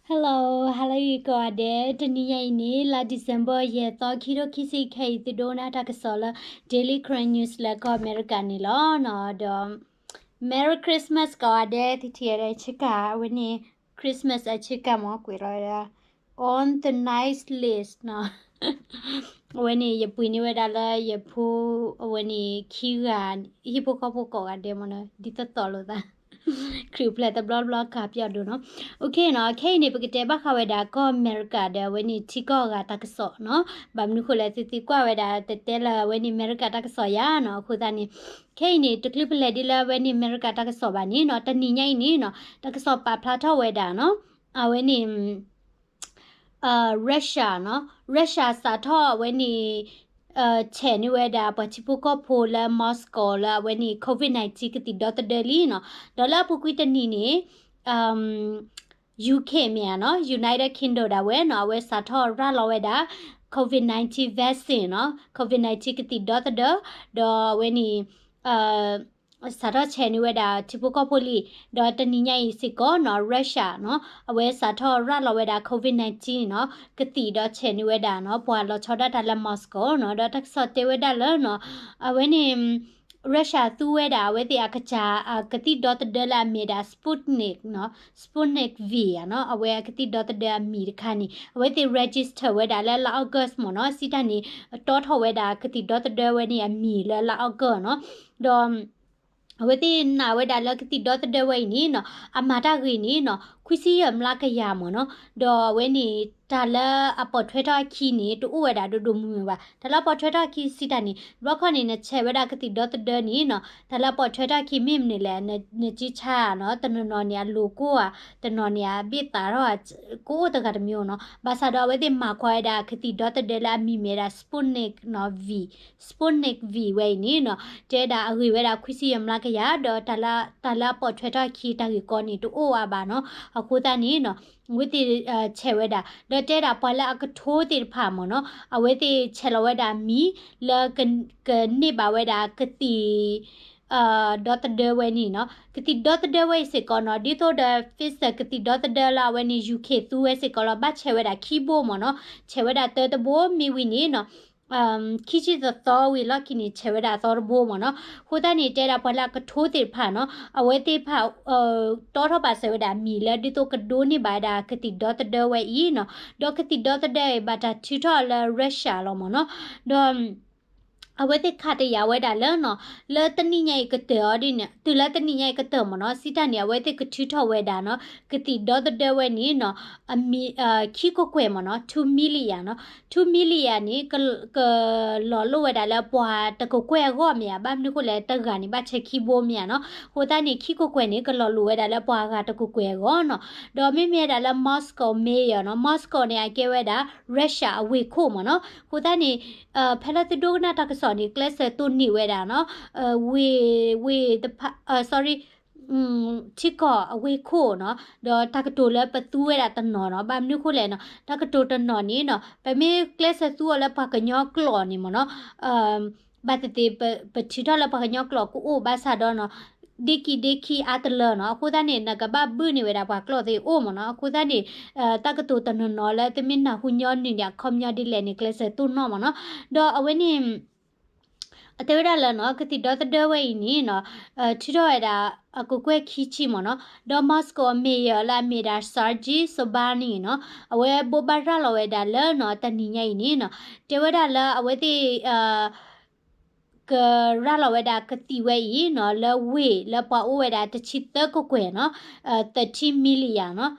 Hello, hello ယကိးဂၤဒဲး, တနံၤညါအံၤန့ၣ် လါ December ယဲၢ်သီ ခံထိခံဆံခဲအံၤ သုဒိကနၣ်တၢ်ကစီၣ်လၢ Daily Karen News လၢကီၢ်အမဲရကၤန့ၣ်လီၤနီၤ. ဒီး Merry Christmas ကိးဂၤဒဲး, သုထံၣ်ဂၤဒဲးဆ့ကၤ အဝဲန့ၣ် Christmas အဆ့ကၤမ့ၢ်ကွဲးလီၤဝဲဒၣ် on the nice list နီၤ. အဝဲန့ၣ် ယပှ့ၤန့ၢ်ဝဲဒၣ်လၢယဖိ အဝဲန့ၣ်ခံဂၤ ဟံၣ်ဖိဃီဖိကိးဂၤဒဲးမ့ၢ်နီၤ, ဒ်သိးသိးလိာ်သး ခရံာ်အိၣ်ဖျဲၣ်တဘျီဘျီကးပၠီဒိၣ်နီၤ. OK နီၤ, ခဲအံၤန့ၣ် ပကတဲဘၣ်ဃးဝဲဒၣ်ကီၢ်အမဲရကၤဒီး အဝဲန့ၣ်ထံကီၢ်အဂၤတၢ်ကစီၣ်နီၤ. ဘၣ်မနုၤဃိလဲၣ် သုသံကွၢ်ဝဲဒၣ် တတဲလၢအဝဲန့ၣ်အမဲရကၤတၢ်ကစီၣ်ယၤနီၤ. အဃိသတးန့ၣ် ခဲအံၤန့ၣ် တချုးပလဲၤဒ်လၢအဝဲန့ၣ်အမဲရကၤတၢ်ကစီၣ်ဘၣ်န့ၣ်နီၤ, တနံၤညါအံၤန့ၣ်နီၤ တၢ်ကစီၣ်ပာ်ဖျါထီၣ်ဝဲဒၣ်နီၤ, အဝဲန့ၣ် Russia နီၤ, Russia စးထီၣ်အဝဲန့ၣ် ဆဲးန့ၢ်ဝဲဒၣ်ပှၤထံဖိကီၢ်ဖိလၢ Moscow လၢအဝဲန့ၣ် COVID nineteen ကသံၣ်ဒီသဒၢလံနီၤ. ဒီးလၢအပူၤကွံာ်တနံၤန့ၣ် UK မ့ၢ်ဧါနီၤ, United Kingdom ဒၣ်ဝဲနီၤ, အဝဲစးထီၣ်ရၤလီၤဝဲဒၣ် COVID nineteen vaccine နီၤ, COVID nineteen ကသံၣ်ဒီသဒၢ, ဒီးအဝဲန့ၣ် စးထီၣ်ဆဲးန့ၢ်ဝဲဒၣ်ထံဖိကီၢ်ဖိလံ, ဒီးတနံၤညါအံၤစ့ၢ်ကီးနီၤ Russia နီၤ, အဝဲစးထီၣ်ရၤလီၤဝဲဒၣ် COVID nineteen နီၤ, ကသံၣ်ဒီးဆဲးန့ၢ်ဝဲဒၣ်နီၤ ပှၤလီၤဆီဒၣ်တၢ်လၢ Moscow နီၤ, ဒီးတၢ်ကစီၣ်တဲဝဲဒၣ်လၢနီၤ, အဝဲန့ၣ် Russia သူဝဲဒၣ်အဝဲသ့ၣ်အကစၢ် အကသံၣ်ဒီသဒၢလၢအမ့ၢ်ဒၣ် Sputnik နီၤ, Sputnik V ဧါနီၤ, အဝဲအကသံၣ်ဒီသဒၢအမံၤတခါန့ၣ် အဝဲသ့ၣ် register ဝဲဒၣ်လၢလါ August မ့ၢ်နီၤ, စံးတၢ်န့ၣ် တီထီၣ်ဝဲဒၣ်ကသံၣ်ဒီသဒၢဝဲန့ၣ်အမံၤလၢလါ August နီၤ, ဒီး အဝဲသ့ၣ်နာ်ဝဲဒၣ်လၢကသံၣ်ဒီသဒၢဝဲအံၤန့ၣ်နီၤ အမၤတၢ်ဂ့ၤန့ၣ်နီၤ ခွံဆံယဲၢ်မျးကယၤမ့ၢ်နီၤ, ဒီးအဝဲန့ၣ် တၢ်လၢအပိာ်ထွဲထီၣ်အခံန့ၣ် တအိၣ်ဝဲဒၣ်ဒိၣ်ဒိၣ်မုၢ်မုၢ်ဘၣ်. တၢ်လၢအပိာ်ထွဲထီၣ်အခံစံးတၢ်န့ၣ် တဘျီခီန့ၣ် နဆဲးဝဲဒၣ်ကသံၣ်ဒီသဒၢန့ၣ်နီၤ တၢ်လၢအပိာ်ထွဲထီၣ်အခံမ့ၢ်မနုၤလဲၣ် နကၠံဆါနီၤ တနီၤနီၤန့ၣ် အလိၤကိၢ်ဧါ, တနီၤန့ၣ် အဘ့ၣ်သးထီၣ် ကအိၣ်တဂၤတမံၤနီၤ. ဘၣ်ဆၣ်ဒီးအဝဲသ့ၣ်မၤကွၢ်ဝဲဒၣ်ကသံၣ်ဒီသဒၢလၢအမံၤမ့ၢ်ဝဲဒၣ် Sputnik နီၤ V, Sputnik V ဝဲအံၤန့ၣ်နီၤ တဲဒၣ်အဂ့ၤဝဲဒၣ်ခွံဆံယဲၢ်မျးကယၤ ဒီးတၢ်လၢအပိာ်ထွဲထီၣ်အခံတၢ်ဂ့ၢ်ကီန့ၣ် တအိၣ်အါဘၣ်နီၤ. အဃိသတးန့ၣ်နီၤ အဝဲသ့ၣ်ဆဲးဝဲဒၣ် ဒီးတဲဒၣ်ပှၤလၢအကထိသ့ၣ်တဖၣ်မ့ၢ်နီၤ အဝဲသ့ၣ်ဆဲးလီၤဝဲဒၣ်မံၤလၢ ကန့ၢ်ဘၣ်ဝဲဒၣ်ကသံၣ် ဒီသဒၢဝဲန့ၣ်နီၤ ကသံၣ်ဒီသဒၢဝဲအံၤစ့ၢ်ကီးနီၤ ဒ်သိးဒီး Pfizer ကသံၣ်ဒီသဒၢလၢအဝဲန့ၣ် UK သူဝဲစ့ၢ်ကီးလီၤ ဘၣ်ဆဲးဝဲဒၣ်ခံဘိမ့ၢ်နီၤ ဆဲးဝဲဒၣ်တၢတဘိမ့ၢ်ဝံၤန့ၣ်နီၤ ခံဆံတသီဝံၤလီၢ်ခံန့ၣ် ဆဲးဝဲဒၣ်အသီတဘိမ့ၢ်နီၤ. အဃိသတးန့ၣ် တဲဒၣ်ပှၤလၢအကထိသ့ၣ်တဖၣ်နီၤ အဝဲသ့ၣ်တဖၣ် တီထီၣ်ပာ်စၢၤဝဲဒၣ်မံၤလၢဒ်သိးကဒိးန့ၢ်ဘၣ်ဝဲဒၣ်ကသံၣ်ဒီသဒၢဝဲအံၤနီၤ ဒီးကသံၣ်ဒီသဒၢအံၤဘၣ်တၢ်ထုးထီၣ်လၢ Russia လီၤမ့ၢ်နီၤ ဒီး အဝဲသ့ၣ်ခးတယာ်ဝဲဒၣ်လၢနီၤ လၢတနံၣ်ညါအံၤကတၢၢ်အီၤဒ်န့ၣ် တုၤလၢတနံၣ်ညါအံၤကတၢၢ်မ့ၢ်နီၤ စံးတၢ်န့ၣ် အဝဲသ့ၣ်ကထုးထီၣ်ဝဲဒၣ်နီၤ ကသံၣ်ဒီသဒၢဝဲန့ၣ်နီၤ အမံၤ ခံကကွဲၢ်မ့ၢ်နီၤ two million နီၤ two million န့ၣ် ကလီၤလိၢ်ဝဲဒၣ်လၢပှၤတကကွဲၢ်အဂီၢ်မ့ၢ်ဧါ ဘၣ်မနုၤဃိလဲၣ် တဂၤန့ၣ်ဘၣ်ဆဲးခံဘိမ့ၢ်ဧါနီၤ အဃိသတးန့ၣ် ခံကကွဲၢ်န့ၣ် ကလီၤလိၢ်ဝဲဒၣ်လၢပှၤဂၤတကကွဲၢ်အဂီၢ်နီၤ ဒီးမ့မ့ၢ်ဝဲဒၣ်လၢ Moscow mayor နီၤ Moscow န့ၣ် အကဲဝဲဒၣ် Russia အဝ့ၢ်ခိၣ်မ့ၢ်နီၤ အဃိသတးန့ၣ် ဖဲလၢသုဒိကနၣ်တၢ်ကစီၣ်န့ၣ် ကျဲးစၢးတိၢ်န့ၢ်ဝဲဒၣ်နီၤ ဝ့ၢ် ဝ့ၢ်တဖၣ် sorry ထံကီၢ်အဝ့ၢ်ခိၣ်နီၤ ဒီးတၢ်ကတိၤလၢပသူဝဲဒၣ်တနီၤနီၤ ဘၣ်မနုၤဃိလဲၣ်နီၤ တၢ်ကတိၤတနီၤန့ၣ်နီၤ ပမ့ၢ်ကျဲးစၢးသူအီၤလၢပှၤကညီကျိာ်န့ၣ်မ့ၢ်နီၤ ဘၣ်သ့ၣ်သ့ၣ် ပထုးထီၣ်လၢပှၤကညီကျိာ်ကအိၣ်ဘၣ်ဆၣ်ဒီးနီၤ ဒ့ခံဒ့ခံအါတလၢနီၤ အဃိသတးန့ၣ် နကဘၣ်ဘုၣ်န့ၢ်ဝဲဒၣ်ပှၤကျိာ်သ့ၣ်အိၣ်မ့ၢ်နီၤ အဃိသတးန့ၣ် တၢ်ကတိၤတနီၤနီၤလၢသုမ့ၢ်နၢ်ဟူညီနုၢ်န့ၣ် အခီပညီဒ်လဲၣ်န့ၣ် ကျဲးစၢးတိၢ်နီၣ်မ့ၢ်နီၤ ဒီးအဝဲန့ၣ် အတဲဝဲဒၣ်လၢနီၤ ကသံၣ်ဒီသဒၢဝဲအံၤန့ၣ်နီၤ ထုးထီၣ်ဝဲဒၣ် အကကွဲၢ်ခံဆံမ့ၢ်နီၤ ဒီး Moscow mayor လၢအမ့ၢ်ဒၣ် Sergei Sobyanin နီၤ အဝဲဘိးဘၣ်ရၤလီၤဝဲဒၣ်လၢနီၤ တနံၤညါအံၤန့ၣ်နီၤ တဲဝဲဒၣ်လၢအဝဲသ့ၣ် ကရၤလီၤဝဲဒၣ်ကသံၣ်ဝဲအံၤနီၤ လၢဝ့ၢ်လၢပှၤအိၣ်ဝဲဒၣ်တဆံသၢကကွဲၢ်နီၤ thirteen million နီၤ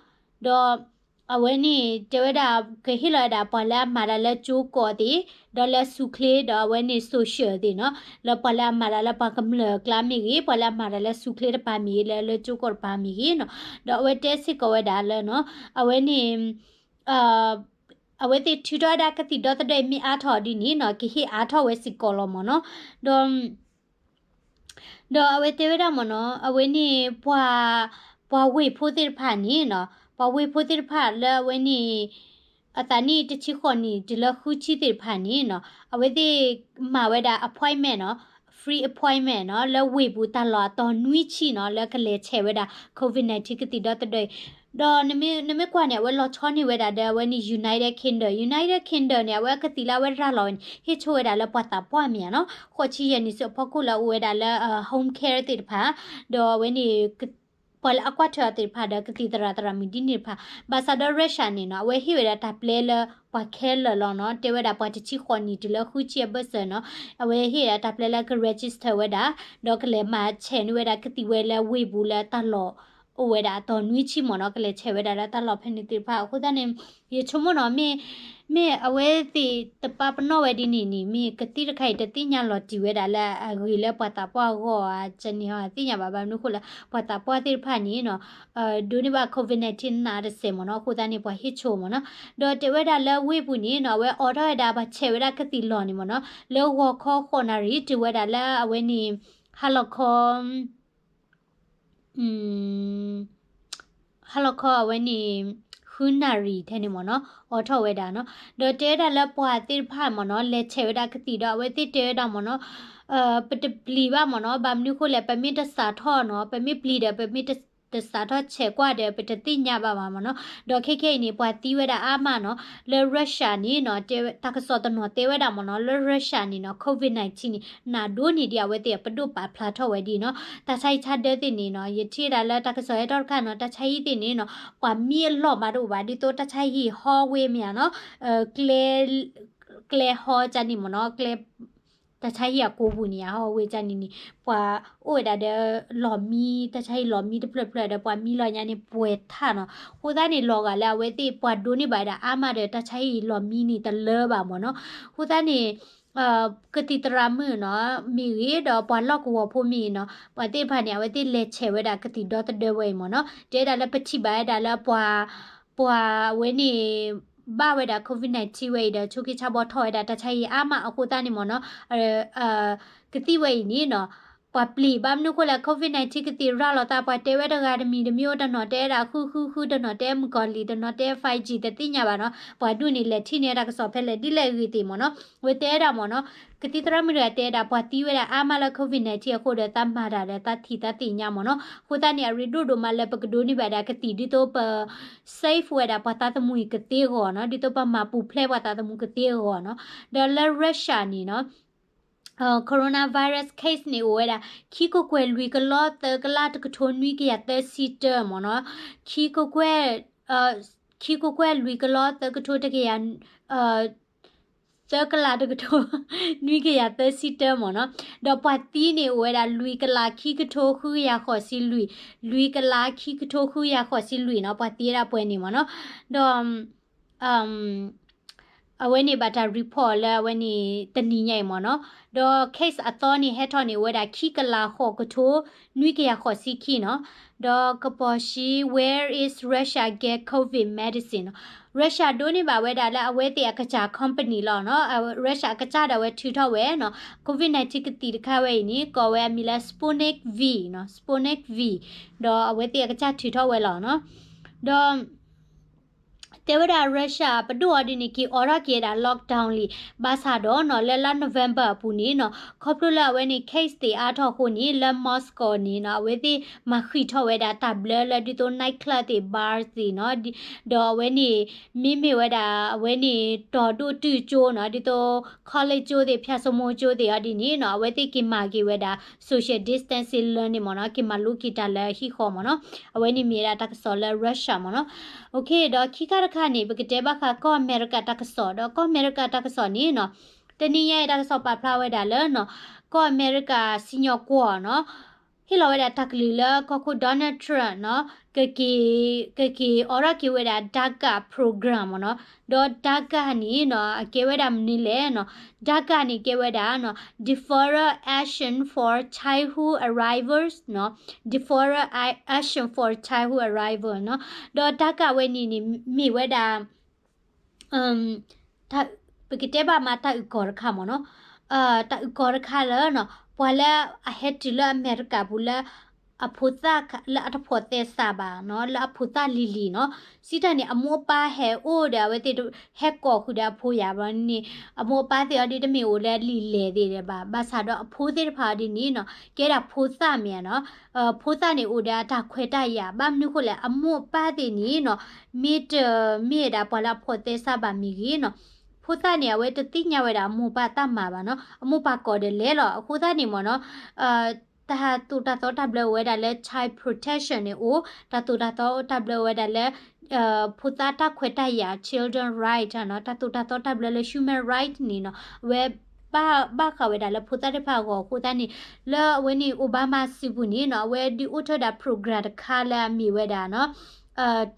ဒီး အဝဲန့ၣ်တဲဝဲဒၣ် ကဟ့ၣ်လီၤဝဲဒၣ်ပှၤလၢအမၤတၢ်လၢကၠိကီးသ့ၣ် ဒီးလၢဆူၣ်ချ့ ဒီးအဝဲန့ၣ် social သ့ၣ်နီၤ လၢပှၤလၢအမၤတၢ်လၢပှၤကမျၢၢ်အကျါမ့ၢ်ဂ့ၤ ပှၤလၢအမၤတၢ်လၢဆူၣ်ချ့တပၤမ့ၢ်ဂ့ၤ လၢလၢကၠိကီးတပၤမ့ၢ်ဂ့ၤနီၤ ဒီးအဝဲတဲစ့ၢ်ကီးဝဲဒၣ်လၢနီၤ အဝဲန့ၣ် အဝဲသ့ၣ်ထုးထီၣ်ဝဲဒၣ်ကသံၣ်ဒီသဒၢအံၤမ့ၢ်အါထီၣ်ဒ်န့ၣ်နီၤ ကဟ့ၣ်အါထီၣ်ဝဲစ့ၢ်ကီးလီၤမ့ၢ်နီၤ ဒီး ဒီးအဝဲတဲဝဲဒၣ်မ့ၢ်နီၤ အဝဲန့ၣ် ပှၤ ပှၤဝ့ၢ်ဖိသ့ၣ်တဖၣ်န့ၣ်နီၤ ပှၤဝ့ၢ်ဖိသ့ၣ်တဖၣ်လၢအဝဲန့ၣ် အသးနံၣ်တဆံဃိးနံၣ်တုၤလၢဃုဆံသ့ၣ်တဖၣ်န့ၣ်နီၤ အဝဲသ့ၣ်မၤဝဲဒၣ် appointment နီၤ free appointment နီၤ လၢဝ့ၢ်ပူၤတၢ်လီၢ်အတီၤနွံဆံနီၤ လၢကလဲၤဆဲးဝဲဒၣ် COVID nineteen ကသံၣ်ဒီသဒၢအံၤ ဒီးနမ့ၢ်ကွၢ်န့ၣ် အဝဲလီၤဆီန့ၢ်ဝဲဒၣ်ဒီးအဝဲန့ၣ် United Kingdom, United Kingdom န့ၣ် အဝဲကသံၣ်လၢအဝဲရၤလီၤဝဲန့ၣ် ဟ့ၣ်ဆိဝဲဒၣ်လၢပှၤသးပှၢ်မ့ၢ်ဧါနီၤ, ဃိးဆံယဲၢ်နံၣ်ဆူအဖီခိၣ်လၢ အိၣ်ဝဲဒၣ်လၢ home care သ့ၣ်တဖၣ်, ဒီးအဝဲန့ၣ် ပှၤလၢအကွၢ်ထွဲအီၤသ့ၣ်တဖၣ်ဒီး ကသံၣ်သရၣ်သရၣ်မုၣ်ဒ်န့ၣ်တဖၣ်, ဘၣ်ဆၣ်ဒီး Russia န့ၣ်နီၤ အဝဲဟ့ၣ်ဝဲဒၣ်တၢ်ပျဲလၢပှၤခဲလၢာ်လီၤနီၤ, တဲဝဲဒၣ်ပှၤတဆံဃိးနံၣ်တုၤလၢဃုဆံအဘၢၣ်စၢၤနီၤ, အဝဲဟ့ၣ်ဒၣ်တၢ်ပျဲလၢက register ဝဲဒၣ်, ဒီးကလဲၤမၤဆဲးန့ၢ်ဝဲဒၣ်ကသံၣ်ဝဲလၢဝ့ၢ်ပူၤလၢတၢ်လီၢ် အိၣ်ဝဲဒၣ်အတီၤနွံဆံမ့ၢ်နီၤ, ကလဲၤဆဲးဝဲဒၣ်လၢတၢ်လီၢ်ဖဲန့ၣ်သ့ၣ်တဖၣ်, အဃိသတးန့ၣ် ယဆိကမိၣ်နီၤ မ့ၢ် မ့ၢ်အဝဲသ့ၣ်တပာ်ပနီၣ်ဝဲဒ်န့ၣ်န့ၣ် မ့ၢ်ကသံၣ်တခါအံၤတသ့ၣ်ညါလီၤတံၢ်ဝဲဒၣ်လၢအဂ့ၤလၢ ပှၤသးပှၢ်အဂီၢ်ဧါ ကန့ၣ်ဟီသ့ၣ်ညါဘၣ်, ဘၣ်မနုၤဃိလဲၣ် ပှၤသးပှၢ်သ့ၣ်တဖၣ်န့ၣ်နီၤ ဒိးန့ၢ်ဘၣ် COVID nineteen နးတစဲးမ့ၢ်နီၤ, အဃိသတးန့ၣ် ပှၤဟ့ၣ်ဆိမ့ၢ်နီၤ, ဒီးတဲဝဲဒၣ်လၢဝ့ၢ်ပူၤန့ၣ်နီၤ အဝဲအိးထီၣ်ဝဲဒၣ် ပှၤဆဲးဝဲဒၣ်ကသံၣ်လီၢ်န့ၣ်မ့ၢ်နီၤ လၢဂီၤခီဃိးနၣ်ရံၣ် တုၤဝဲဒၣ်လၢအဝဲန့ၣ် ဟါလီၤခီ ဟါလီၤခီအဝဲန့ၣ် ဃုနၣ်ရံၣ်ထဲန့ၣ်မ့ၢ်နီၤ အိးထီၣ်ဝဲဒၣ်နီၤ, ဒီးတဲဝဲဒၣ်လၢပှၤသ့ၣ်တဖၣ်မ့ၢ်နီၤ လဲၤဆဲးဝဲဒၣ်ကသံၣ်ဒီး အဝဲသ့ၣ်တဲဝဲဒၣ်မ့ၢ်နီၤ ပတပျံၤဘၣ်မ့ၢ်နီၤ, ဘၣ်မနုၤဃိလဲၣ် ပမ့ၢ်တစးထီၣ်နီၤ ပမ့ၢ်ပျံၤဒီး ပမ့ၢ်တစးထီၣ်ဆဲးကွၢ်ဒီး ပတသ့ၣ်ညါဘၣ်ဘၣ်မ့ၢ်နီၤ, ဒီးခဲခဲအံၤန့ၣ် ပှၤသံဝဲဒၣ်အါမးနီၤ လၢ Russia န့ၣ်နီၤ တၢ်ကစီၣ်တနီၤတဲဝဲဒၣ်မ့ၢ်နီၤ လၢ Russia န့ၣ်နီၤ COVID nineteen န့ၣ် နးဒိၣ်န့ၢ်ဒံးအဝဲသ့ၣ်အပဒိၣ်ပာ်ဖျါထီၣ်ဝဲဒ်နီၤ, တၢ်ဆါဟံၣ်ဆါဒၢသ့ၣ်န့ၣ်နီၤ ယထံၣ်ဒၣ်လၢတၢ်ကစီၣ်ဟဲထီၣ်တခါနီၤ တၢ်ဆါဟံၣ်သ့ၣ်န့ၣ်နီၤ ပှၤမံအလီၢ်မးတအိၣ်ဘၣ် ဒ်သိးတၢ်ဆါဟံၣ်ဟီဝ့မ့ၢ်ဧါနီၤ ကျဲ ကျဲဟီကန့ၣ်မ့ၢ်နီၤ ကျဲ တၢ်ဆါဟံၣ်အကိပူၤန့ၣ် ဟီဝ့ကန့ၣ်န့ၣ် ပှၤအိၣ်ဝဲဒၣ်ဒီး လီၢ်မံ တၢ်ဆါဟံၣ်လီၢ်မံတဖျၢၣ်ဖျၢၣ်ဒီး ပှၤမံလီၤညါန့ၣ် ပှဲၤထးနီၤ, အဃိသတးန့ၣ် လီၤဂာ်လၢအဝဲသ့ၣ် ပှၤဒိးန့ၢ်ဘၣ်ဝဲဒၣ်အါမးဒီး တၢ်ဆါဟံၣ်လီၢ်မံန့ၣ်တလၢဘၣ်မ့ၢ်နီၤ, အဃိသတးန့ၣ် ကသံၣ်သရၣ်မုၣ်နီၤ မ့ၢ်ဂ့ၤ ဒီးပှၤလီၢ်ကဝီၤဖိမ့ၢ်ဂ့ၤနီၤ ပှၤသ့ၣ်တဖၣ်န့ၣ် အဝဲသ့ၣ်လဲၤဆဲးဝဲဒၣ်ကသံၣ်ဒီသဒၢဝဲအံၤမ့ၢ်နီၤ, တဲဒၣ်လၢပထံၣ်ဘၣ်ဝဲဒၣ်လၢပှၤ ပှၤအဝဲန့ၣ် ဘၣ်ဝဲဒၣ် COVID nineteen ဝဲအံၤဒီး ဆိးက့ဆါဘီထီၣ်ဝဲဒၣ်တၢ်ဆါဟံၣ်အါမးအဃိသတးန့ၣ်မ့ၢ်နီၤ, ကသံၣ်ဝဲအံၤန့ၣ်နီၤ ပှၤပျံၤဘၣ်မနုၤဃိလဲၣ် COVID nineteen ကသံၣ်ရၤလီၤသး ပှၤတဲဝဲတဂၤတမံၤတမံၤအိၣ် တနီၤတဲဒၣ်ဃုဃုဃု တနီၤတဲမုၣ်ကီၤလံၢ် တနီၤတဲ five G တသ့ၣ်ညါဘၣ်နီၤ, ပှၤဒူၣ်န့ၣ် လဲၤထံၣ်န့ၢ်တၢ်ကစီၣ်ဖဲလဲၣ် ဒ်လဲၣ်အဂ့ၤသ့ၣ်မ့ၢ်နီၤ, ဝဲတဲဒၣ်မ့ၢ်နီၤ ကသံၣ်သရၣ်မုၣ်တဂၤတဲဒၣ် ပှၤသံဝဲဒၣ်အါမးလၢ COVID nineteen အဃိဒီး သးမၤတၢ်ဒီး သးထံၣ်သးသ့ၣ်ညါမ့ၢ်နီၤ, အဃိသတးန့ၣ် အရ့ဒိၣ်ဒိၣ်မးလၢပကဒိးန့ၢ်ဘၣ်ဒၣ်ကသံၣ် ဒ်သိးပ safe ဝဲဒၣ်ပှၤသးသမူအံၤကသ့အဂီၢ်နီၤ, ဒ်သိးပမၤပူၤဖျဲးပှၤသးသမူကသ့အဂီၢ်နီၤ, ဒီးလၢ Russia န့ၣ်နီၤ coronavirus case န့ၣ် အိၣ်ဝဲဒၣ် ခံကကွဲၢ်လွံၢ်ကလီသၢကလးတကထိနွံကယၤသၢဆံတၢမ့ၢ်နီၤ, ခံကကွဲၢ် ခံကကွဲၢ်လွံၢ်ကလီသၢကထိတကယၤ သၢကလးတကထိ နွံကယၤသၢဆံတၢမ့ၢ်နီၤ, ဒီးပှၤသံန့ၣ်အိၣ်ဝဲဒၣ် လွံၢ်ကလးခံကထိဃုကယၤဃိးဆံလွံၢ်, လွံၢ်ကလးခံကထိဃုကယၤဃိးဆံလွံၢ်နီၤ ပှၤသံဝဲဒၣ်ပှဲၤန့ၣ်မ့ၢ်နီၤ, ဒီး အဝဲန့ၣ်ဘၣ်တၢ် report လၢအဝဲန့ၣ်တနံၤညါအံၤမ့ၢ်နီၤ, ဒီး case အသီန့ၣ်ဟဲထီၣ်န့ၣ် အိၣ်ဝဲဒၣ်ခံကလးဃိးကထိ နွံကယၤဃိးဆံခံနီၤ, ဒီးကပီၤစံ where is Russia get COVID medicine နီၤ, Russia ဒိးန့ၢ်ဘၣ်ဝဲဒၣ်လၢအဝဲသ့ၣ်အကစၢ် company လီၤနီၤ, Russia အကစၢ်ဒၣ်ဝဲထုးထီၣ်ဝဲနီၤ, COVID nineteen ကသံၣ်တခါဝဲအံၤန့ၣ် ကိးဝဲအမံၤလၢ Sputnik V နီၤ, Sputnik V ဒီးအဝဲသ့ၣ်အကစၢ်ထုးထီၣ်ဝဲလီၤနီၤ, ဒီး တဲဝဲဒၣ် Russia ပဒိၣ်အီၤဒ်န့ၣ် က့ၤအိးထီၣ်က့ၤဝဲဒၣ် lockdown လံ, ဘၣ်ဆၣ်ဒီးနီၤ လၢလါ November အပူၤန့ၣ်နီၤ ခီဖျိလၢအဝဲန့ၣ် case သ့ၣ်အါထီၣ်အဃိန့ၣ် လၢ Moscow န့ၣ်နီၤ အဝဲသ့ၣ်မၤဃံးထီၣ်ဝဲဒၣ်တၢ်ဘျၢလၢဒ်သိး night club သ့ၣ် bar သ့ၣ်နီၤ, ဒီးအဝဲန့ၣ် မ့မ့ၢ်ဝဲဒၣ် အဝဲန့ၣ် တီၤဒိၣ်တုၢ်ကၠိနီၤ ဒ်သိး college ကၠိသ့ၣ် ဖၠၣ်စိမိကၠိသ့ၣ်အီၤဒ်န့ၣ်နီၤ အဝဲသ့ၣ်က့ၤမၤက့ၤဝဲဒၣ် social distancing learning မ့ၢ်နီၤ, က့ၤမၤလိက့ၤတၢ်လၢဟံၣ်ဃီမ့ၢ်နီၤ, အဝဲန့ၣ်မ့ၢ်ဝဲဒၣ်တၢ်ကစီၣ်လၢ Russia မ့ၢ်နီၤ, ဒီးခံခါတခါန့ၣ် ပကတဲဘၣ်ဃးကီၢ်အမဲရကၤတၢ်ကစီၣ် ဒီးကီၢ်အမဲရကၤတၢ်ကစီၣ်န့ၣ်နီၤ, တနံၤညါအံၤတၢ်ကစီၣ်ပာ်ဖျါဝဲဒၣ်လၢနီၤ ကီၢ်အမဲရကၤစံၣ်ညီၣ်ကွီၢ်နီၤ ဟ့ၣ်လီၤဝဲဒၣ်တၢ်ကလုၢ်လၢကီၢ်ခိၣ် Donald Trump နီၤ ကက့ၤ ကက့ၤအိးထီၣ်က့ၤဝဲဒၣ် DACA program မ့ၢ်နီၤ, ဒီး DACA န့ၣ်နီၤ အကဲဝဲဒၣ်မနုၤလဲၣ်နီၤ, DACA န့ၣ်ကဲဝဲဒၣ်နီၤ Deferred Action for Childhood Arrivals နီၤ, Deferred Action for Childhood Arrival နီၤ, ဒီး DACA ဝဲန့ၣ်န့ၣ် မ့ၢ်ဝဲဒၣ် ပကတဲဘၣ်မးတၢ်အုၣ်ကီၤတခါမ့ၢ်နီၤ, တၢ်အုၣ်ကီၤတခါလၢနီၤ ပှၤလၢအဟဲတုၤလၢအမဲရကၤပူၤလၢ အဖိသၣ်လၢအတဖိးသဲစးဘၣ်နီၤ, လၢအဖိသၣ်လံၤလံၤနီၤ, စံးတၢ်န့ၣ် အမိၢ်အပၢ်ဟဲအိၣ်ဒီးအဝဲသ့ၣ် ဟဲကိးဃုာ်ဒီးအဖိယၤဘၣ်န့ၣ်, အမိၢ်အပၢ်သ့ၣ်အီၤဒ်တမ့ၢ်အိၣ်လၢလံာ်လဲၢ်သ့ၣ်ဒံးဘၣ်, ဘၣ်ဆၣ်ဒီးအဖိသ့ၣ်တဖၣ်အီၤဒ်န့ၣ်နီၤ, ကဲဒၣ်ဖိသၣ်မ့ၢ်ဧါနီၤ, ဖိသၣ်န့ၣ်အိၣ်ဒီးအတၢ်ခွဲးတၢ်ယာ်, ဘၣ်မနုၤဃိလဲၣ် အမိၢ်အပၢ်သ့ၣ်န့ၣ်နီၤ, မ့ၢ်တမ့ၢ်ဒၣ်ပှၤလၢအဖိးသဲစးဘၣ်မ့ၢ်ဂ့ၤနီၤ, ဖိသၣ်န့ၣ် အဝဲတသ့ၣ်ညါဝဲဒၣ်အမိၢ်အပၢ်တၢ်မၤဘၣ်နီၤ, အမိၢ်ပၢ်ကိးဒီးလဲၤလီၤ, အဃိသတးန့ၣ်မ့ၢ်နီၤ, တၢ်သိၣ်တၢ်သီတၢ်ဘျၢအိၣ်ဝဲဒၣ်လၢ child protection န့ၣ်အိၣ်, တၢ်သိၣ်တၢ်သီတၢ်ဘျၢအိၣ်ဝဲဒၣ်လၢ ဖိသၣ်တၢ်ခွဲးတၢ်ယာ် children right နီၤ, တၢ်သိၣ်တၢ်သီတၢ်ဘျၢလၢ human right န့ၣ်နီၤ, အဝဲဘၣ်ဃးဝဲဒၣ်လၢဖိသၣ်သ့ၣ်တဖၣ်အဂီၢ်အဃိသတးန့ၣ်, လၢအဝဲန့ၣ် Obama စုပူၤန့ၣ်နီၤ, အဝဲဒုးအိၣ်ထီၣ်ဝဲဒၣ် program တခါလၢအမ့ၢ်ဝဲဒၣ်နီၤ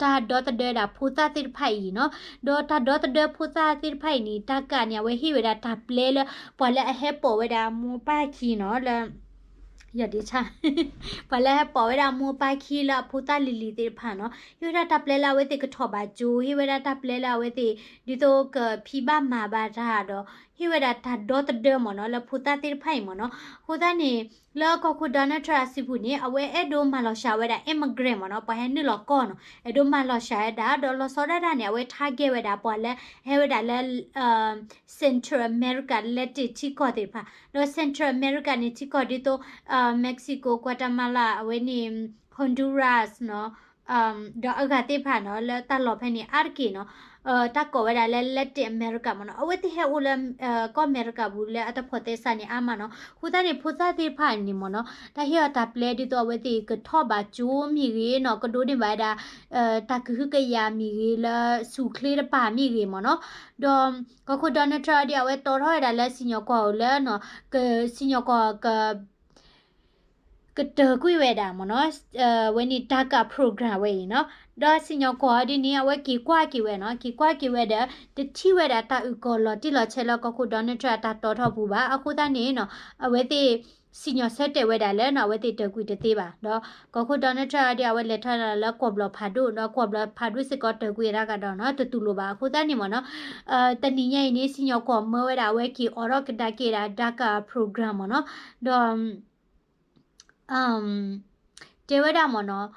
တၢ်ဒီသဒၢဒၣ်ဖိသၣ်သ့ၣ်တဖၣ်အံၤနီၤ, ဒီးတၢ်ဒီသဒၢဖိသၣ်သ့ၣ်တဖၣ်အံၤန့ၣ် DACA န့ၣ် အဝဲဟ့ၣ်ဝဲဒၣ်တၢ်ပျဲလၢ ပှၤလၢအဟဲပိာ်ဝဲဒၣ်အမိၢ်အပၢ်အခံနီၤ, လၢ ယီၤဒ့ဆၣ် ပှၤလၢဟဲပိာ်ဝဲဒၣ်အမိၢ်အပၢ်ခံလၢအဖိသၣ်လံၤလံၤသ့ၣ်တဖၣ်နီၤ, ဟ့ၣ်ဝဲဒၣ်တၢ်ပျဲလၢအဝဲသ့ၣ်ကထီၣ်ဘၣ်ကၠိ, ဟ့ၣ်ဝဲဒၣ်တၢ်ပျဲလၢအဝဲသ့ၣ် ဒ်သိးကဖံးဘၣ်မၤဘၣ်တၢ်ဒီး ဟ့ၣ်ဝဲဒၣ်တၢ်ဒီသဒၢမ့ၢ်နီၤ လၢဖိသၣ်သ့ၣ်တဖၣ်အံၤမ့ၢ်နီၤ, အဃိသတးန့ၣ် လၢကီၢ်ခိၣ် Donald Trump အစုပူၤန့ၣ် အဝဲအဲၣ်ဒိးမၤလီၤစှၤဝဲဒၣ် immigrant မ့ၢ်နီၤ, ပှၤဟဲနုာ်လီၤကီၢ်နီၤ, အဲၣ်ဒိးမၤလီၤစှၤဝဲဒၣ်, ဒီးလီၤဆီဒၣ်တၢ်န့ၣ် အဝဲ target ဝဲဒၣ် ပှၤလၢဟဲဝဲဒၣ်လၢ Central America လၢတ့ၢ်ထံကီၢ်သ့ၣ်တဖၣ်, ဒီး Central America န့ၣ် ထံကီၢ်ဒ်သိး Mexico, Guatemala အဝဲန့ၣ် Honduras နီၤ, ဒီးအဂၤသ့ၣ်တဖၣ်နီၤ လၢတၢ်လီၢ်ဖဲန့ၣ် အါတက့ၢ်နီၤ, တၢ်ကိးဝဲဒၣ်လၢ Latin America မ့ၢ်နီၤ, အဝဲသ့ၣ်ဟဲအိၣ်လၢ ကီၢ်အမဲရကၤပူၤလၢအတဖိးသဲစးန့ၣ်အါမးနီၤ, အဃိသတးန့ၣ် ဖိသၣ်သ့ၣ်တဖၣ်န့ၣ်မ့ၢ်နီၤ, တၢ်ဟ့ၣ်အီၤတၢ်ပျဲဒ်သိးအဝဲသ့ၣ်ကထီၣ်ဘၣ်ကၠိမ့ၢ်ဂ့ၤနီၤ, ကဒိးန့ၢ်ဘၣ်ဝဲဒၣ် တၢ်ကဟုကယာ်မ့ၢ်ဂ့ၤလၢဆူၣ်ချ့တပၤမ့ၢ်ဂ့ၤမ့ၢ်နီၤ, ဒီးကီၢ်ခိၣ် Donald Trump ဒ်အဝဲတီထီၣ်ဝဲဒၣ်လၢစံၣ်ညီၣ်ကွီၢ်လၢ စံၣ်ညီၣ်ကွီၢ် ကတၢၢ်ကွံာ်ဝဲဒၣ်မ့ၢ်နီၤ, ဝဲန့ၣ် DACA program ဝဲအံၤနီၤ, ဒီးစံၣ်ညီၣ်ကွီၢ်ဒ်န့ၣ် အဝဲက့ၤကွၢ်က့ၤဝဲနီၤ, က့ၤကွၢ်က့ၤဝဲဒီး တထံၣ်ဝဲဒၣ်တၢ်အုၣ်ကီၤလီၤတံၢ်လီၤဆဲးလၢကီၢ်ခိၣ် Donald Trump အတၢ်တီထီၣ်ပူၤဘၣ်. အဃိသတးန့ၣ်နီၤ အဝဲသ့ၣ်စံၣ်ညီၣ်ဆၢတဲာ်ဝဲဒၣ်လၢနီၤ အဝဲသ့ၣ်တၢၢ်ကွံာ်တသ့ဘၣ်. ဒီးကီၢ်ခိၣ် Donald Trump ဒ်အဝဲလဲၤထီၣ်လၢကွီၢ်ဘျီၣ်ဖးဒိၣ် ဒီးကွီၢ်ဘျီၣ်ဖးဒိၣ်စ့ၢ်ကီးတၢၢ်ကွံာ်အတၢ်ကဒီးနီၤ တတူၢ်လိာ်ဘၣ်. အဃိသတးန့ၣ်မ့ၢ်နီၤ တနံၤညါအံၤန့ၣ် စံၣ်ညီၣ်ကွီၢ်မၢဝဲဒၣ် အဝဲက့ၤအိးထီၣ်ကဒါက့ၤဒၣ် DACA program မ့ၢ်နီၤ, ဒီး တဲဝဲဒၣ်မ့ၢ်နီၤ,